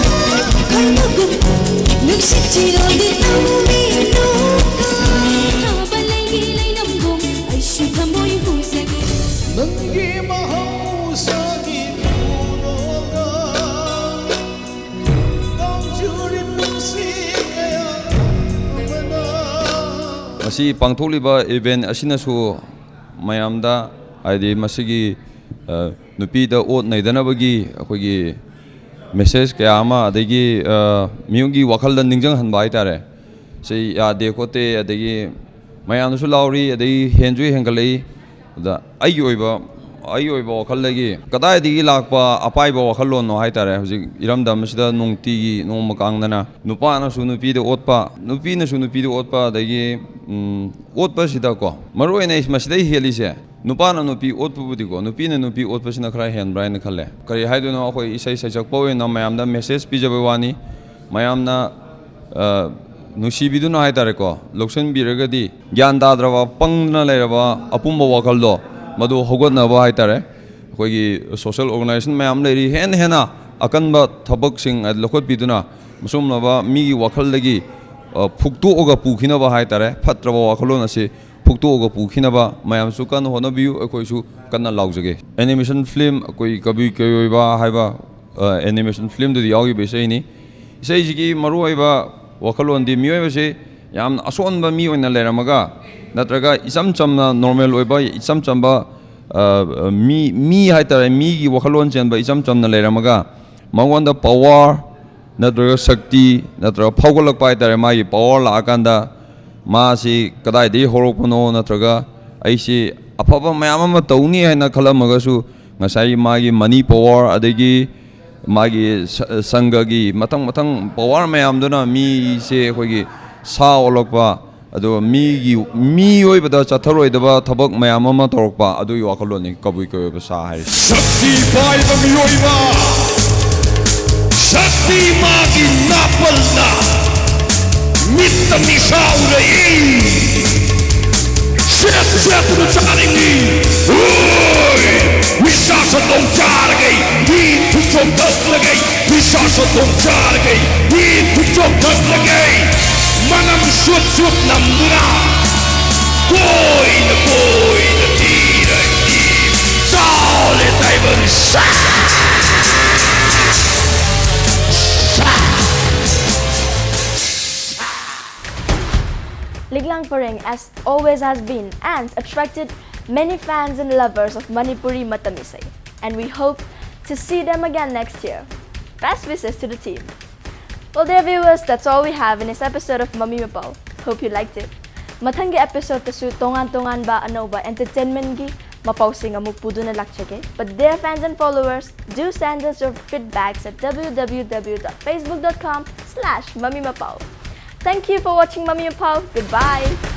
ꯈꯔꯃꯒꯨꯝ ꯅꯨꯡꯁꯤꯠ ꯆꯤꯔꯣꯜꯗꯤ ꯅꯧꯃꯤ ꯅꯣꯛꯀ꯫ ꯊꯥꯕ ꯂꯩꯒꯤ ꯂꯩꯅꯝꯒꯨꯝ ꯑꯩꯁꯨ ꯊꯃꯣꯏ ꯍꯨꯖꯒꯦ꯫ ꯅꯪꯒꯤ ꯃꯍꯧꯁꯥꯒꯤ ꯈꯨꯗꯣꯜꯅ ꯅꯣꯡꯖꯨꯔꯤ ꯄꯨꯟꯁꯤ ꯀꯌꯥ ꯑꯃꯅ꯫ ꯃꯁꯤ ꯄꯥꯡꯊꯣꯛꯂꯤꯕ ꯏꯚꯦꯟ ꯑꯁꯤꯅꯁꯨ ꯃꯌꯥꯝꯗ, ꯍꯥꯏꯗꯤ, ꯃꯁꯤꯒꯤ, ꯑ, ꯅꯨꯄꯤꯗ ꯑꯣꯠ ꯅꯩꯗꯅꯕꯒꯤ ꯑꯩꯈꯣꯏꯒꯤ ꯃꯦꯁꯦꯖ ꯀꯌꯥ ꯑꯃ, ꯑꯗꯒꯤ, ꯑ, ꯃꯤꯑꯣꯏꯒꯤ ꯋꯥꯈꯜꯗ ꯅꯤꯡꯁꯤꯡꯍꯟꯕ ꯍꯥꯏꯇꯥꯔꯦ꯫ ꯁꯤ ꯌꯥꯗꯦ ꯈꯣꯠꯇꯦ, ꯑꯗꯒꯤ ꯃꯌꯥꯝꯅꯁꯨ ꯂꯥꯎꯔꯤ, ꯑꯗꯒꯤ ꯍꯦꯟꯁꯨ ꯍꯦꯟꯒꯠꯂꯛꯏ꯫ ꯑꯗ ꯑꯩꯒꯤ ꯑꯣꯏꯕ, ꯑꯩꯒꯤ ꯑꯣꯏꯕ ꯋꯥꯈꯜꯗꯒꯤ ꯀꯗꯥꯏꯗꯒꯤ ꯂꯥꯛꯄ ꯑꯄꯥꯏꯕ ꯋꯥꯈꯜꯂꯣꯟꯅꯣ ꯍꯥꯏꯇꯥꯔꯦ, ꯍꯧꯖꯤꯛ ꯏꯔꯝꯗꯝ ꯑꯁꯤꯗ ꯅꯨꯡꯇꯤꯒꯤ ꯅꯣꯡꯃ ꯀꯥꯡꯗꯅ ꯅꯨꯄꯥꯅꯁꯨ ꯅꯨꯄꯤꯗ ꯑꯣꯠꯄ, ꯅꯨꯄꯤꯅꯁꯨ ꯅꯨꯄꯤꯗ ꯑꯣꯠꯄ, ꯑꯗꯒꯤ, ꯎꯝ, ꯑꯣꯠꯄꯁꯤꯗꯀꯣ, ꯃꯔꯨ ꯑꯣꯏꯅ ꯑꯩ ꯃꯁꯤꯗꯩ ꯍꯦꯜꯂꯤꯁꯦ, ꯅꯨꯄꯥꯅ ꯅꯨꯄꯤ ꯑꯣꯠꯄꯕꯨꯗꯤꯀꯣ, ꯅꯨꯄꯤꯅ ꯅꯨꯄꯤ ꯑꯣꯠꯄꯁꯤꯅ ꯈꯔ ꯍꯦꯟꯕ꯭ꯔꯥ ꯍꯥꯏꯅ ꯈꯜꯂꯦ꯫ ꯀꯔꯤ ꯍꯥꯏꯗꯣꯏꯅꯣ, ꯑꯩꯈꯣꯏ ꯏꯁꯩ ꯁꯩꯁꯛꯄ ꯑꯣꯏꯅ ꯃꯌꯥꯝꯗ ꯃꯦꯁꯦꯖ ꯄꯤꯖꯕꯩ ꯋꯥꯅꯤ꯫ ꯃꯌꯥꯝꯅ, ꯑ, ꯅꯨꯡꯁꯤꯕꯤꯗꯨꯅ ꯍꯥꯏꯇꯥꯔꯦꯀꯣ, ꯂꯧꯁꯤꯟꯕꯤꯔꯒꯗꯤ ꯒ꯭ꯌꯥꯟ ꯇꯥꯗ꯭ꯔꯕ, ꯄꯪꯗꯅ ꯂꯩꯔꯕ ꯑꯄꯨꯝꯕ ꯋꯥꯈꯜꯗꯣ ꯃꯗꯨ ꯍꯧꯒꯠꯅꯕ ꯍꯥꯏꯇꯥꯔꯦ꯫ ꯑꯩꯈꯣꯏꯒꯤ ꯁꯣꯁꯦꯜ ꯑꯣꯔꯒꯅꯥꯏꯖꯦꯁꯟ ꯃꯌꯥꯝ ꯂꯩꯔꯤ, ꯍꯦꯟꯅ ꯍꯦꯟꯅ ꯑꯀꯟꯕ ꯊꯕꯛꯁꯤꯡ ꯂꯧꯈꯠꯄꯤꯗꯨꯅ, ꯃꯁꯨꯝꯂꯕ ꯃꯤꯒꯤ ꯋꯥꯈꯜꯗꯒꯤ, ꯑ, ꯐꯨꯛꯇꯣꯛꯑꯒ ꯄꯨꯈꯤꯅꯕ ꯍꯥꯏꯇꯥꯔꯦ, ꯐꯠꯇ꯭ꯔꯕ ꯋꯥꯈꯜꯂꯣꯟ ꯑꯁꯤ ꯐꯨꯛꯇꯣꯛꯑꯒ ꯄꯨꯈꯤꯅꯕ ꯃꯌꯥꯝꯁꯨ ꯀꯟꯅ ꯍꯣꯠꯅꯕꯤꯌꯨ, ꯑꯩꯈꯣꯏꯁꯨ ꯀꯟꯅ ꯂꯥꯎꯖꯒꯦ꯫ ꯑꯦꯅꯤꯃꯦꯁꯟ ꯐꯤꯂꯝ, ꯑꯩꯈꯣꯏ ꯀꯕꯤ ꯀꯌꯣꯏꯕ ꯍꯥꯏꯕ, ꯑ, ꯑꯦꯅꯤꯃꯦꯁꯟ ꯐꯤꯂꯝꯗꯨꯗ ꯌꯥꯎꯈꯤꯕ ꯏꯁꯩꯅꯤ꯫ ꯏꯁꯩꯁꯤꯒꯤ ꯃꯔꯨꯑꯣꯏꯕ ꯋꯥꯈꯜꯂꯣꯟꯗꯤ ꯃꯤꯑꯣꯏꯕꯁꯤ ꯌꯥꯝꯅ ꯑꯁꯣꯟꯕ ꯃꯤ ꯑꯣꯏꯅ ꯂꯩꯔꯝꯃꯒ, ꯅꯠꯇ꯭ꯔꯒ ꯏꯆꯝ ꯆꯝꯅ ꯅꯣꯔꯃꯦꯜ ꯑꯣꯏꯕ, ꯏꯆꯝ ꯆꯝꯕ ꯑ, ꯃꯤ ꯃꯤ ꯍꯥꯏꯇꯥꯔꯦ, ꯃꯤꯒꯤ ꯋꯥꯈꯜꯂꯣꯟ ꯆꯦꯟꯕ ꯏꯆꯝ ꯆꯝꯅ ꯂꯩꯔꯝꯃꯒ, ꯃꯉꯣꯟꯗ ꯄꯋꯥꯔ ꯅꯠꯇ꯭ꯔꯒ ꯁꯛꯇꯤ ꯅꯠꯇ꯭ꯔꯒ ꯐꯥꯎꯒꯠꯂꯛꯄ ꯍꯥꯏꯇꯥꯔꯦ, ꯃꯥꯒꯤ ꯄꯋꯥꯔ ꯂꯥꯛꯑꯀꯥꯟꯗ ꯃꯥꯁꯤ ꯀꯗꯥꯏꯗꯒꯤ ꯍꯧꯔꯛꯄꯅꯣ, ꯅꯠꯇ꯭ꯔꯒ ꯑꯩꯁꯤ ꯑꯐꯕ ꯃꯌꯥꯝ ꯑꯃ ꯇꯧꯅꯤ ꯍꯥꯏꯅ ꯈꯜꯂꯝꯃꯒꯁꯨ, ꯉꯁꯥꯏꯒꯤ ꯃꯥꯒꯤ ꯃꯅꯤ ꯄꯋꯥꯔ, ꯑꯗꯒꯤ ꯃꯥꯒꯤ ꯁ-, ꯁꯪꯒꯒꯤ ꯃꯊꯪ ꯃꯊꯪ ꯄꯋꯥꯔ ꯃꯌꯥꯝꯗꯨꯅ ꯃꯤꯁꯦ ꯑꯩꯈꯣꯏꯒꯤ ꯁꯥ ꯑꯣꯜꯂꯛꯄ, ꯑꯗꯨꯒ ꯃꯤꯒꯤ, ꯃꯤꯑꯣꯏꯕꯗ ꯆꯠꯊꯔꯣꯏꯗꯕ ꯊꯕꯛ ꯃꯌꯥꯝ ꯑꯃ ꯇꯧꯔꯛꯄ, ꯑꯗꯨꯒꯤ ꯋꯥꯈꯜꯂꯣꯟꯅꯤ ꯀꯕꯨꯏ ꯀꯣꯏꯕ ꯁꯥ ꯍꯥꯏꯔꯤꯁꯦ꯫ ꯁꯛꯇꯤ ꯄꯥꯏꯕ ꯃꯤꯑꯣꯏꯕ, ꯁꯛꯇꯤ ꯃꯥꯒꯤ ꯅꯥꯄꯜꯅ, ꯃꯤꯠꯇ ꯃꯤꯁꯥ ꯎꯔꯛꯏ꯫ ꯁꯦꯠ ꯁꯦꯠꯇꯨꯅ ꯆꯥꯅꯤꯡꯉꯤ꯫ ꯍꯣꯏ! ꯅꯤꯁꯥ ꯁꯟꯗꯣꯡ ꯆꯥꯔꯒꯩ, ꯃꯤ ꯊꯨꯞꯆꯣꯛ ꯊꯛꯂꯒꯩ, ꯅꯤꯁꯥ ꯁꯟꯗꯣꯡ ꯆꯥꯔꯒꯩ, ꯃꯤ ꯊꯨꯞꯆꯣꯛ ꯊꯛꯂꯒꯩ, ꯃꯅꯝ ꯁꯨꯠ ꯁꯨꯠ ꯅꯝꯗꯨꯅ ꯀꯣꯏꯅ ꯀꯣꯏꯅ ꯊꯤꯔꯛꯏ꯫ ꯆꯥꯎꯂꯦ ꯇꯥꯏꯕꯪ ꯁꯥ! ꯁꯥ! Liklang Pareng, as always, has been and attracted many fans and lovers of Manipuri Matam Isai, and we hope to see them again next year. Best wishes to the team. Well, dear viewers, that's all we have in this episode of Mami Mapao. Hope you liked it. ꯃꯊꯪꯒꯤ episode ꯇꯁꯨ ꯇꯣꯉꯥꯟ ꯇꯣꯉꯥꯟꯕ ꯑꯅꯧꯕ entertainment ꯀꯤ ꯃꯄꯥꯎꯁꯤꯡ ꯑꯃꯨꯛ ꯄꯨꯗꯨꯅ ꯂꯥꯛꯆꯒꯦ. But dear fans and followers, do send us your feedbacks at w w w dot facebook dot com slash mamimapao. Thank you for watching Mami Mapao. Goodbye.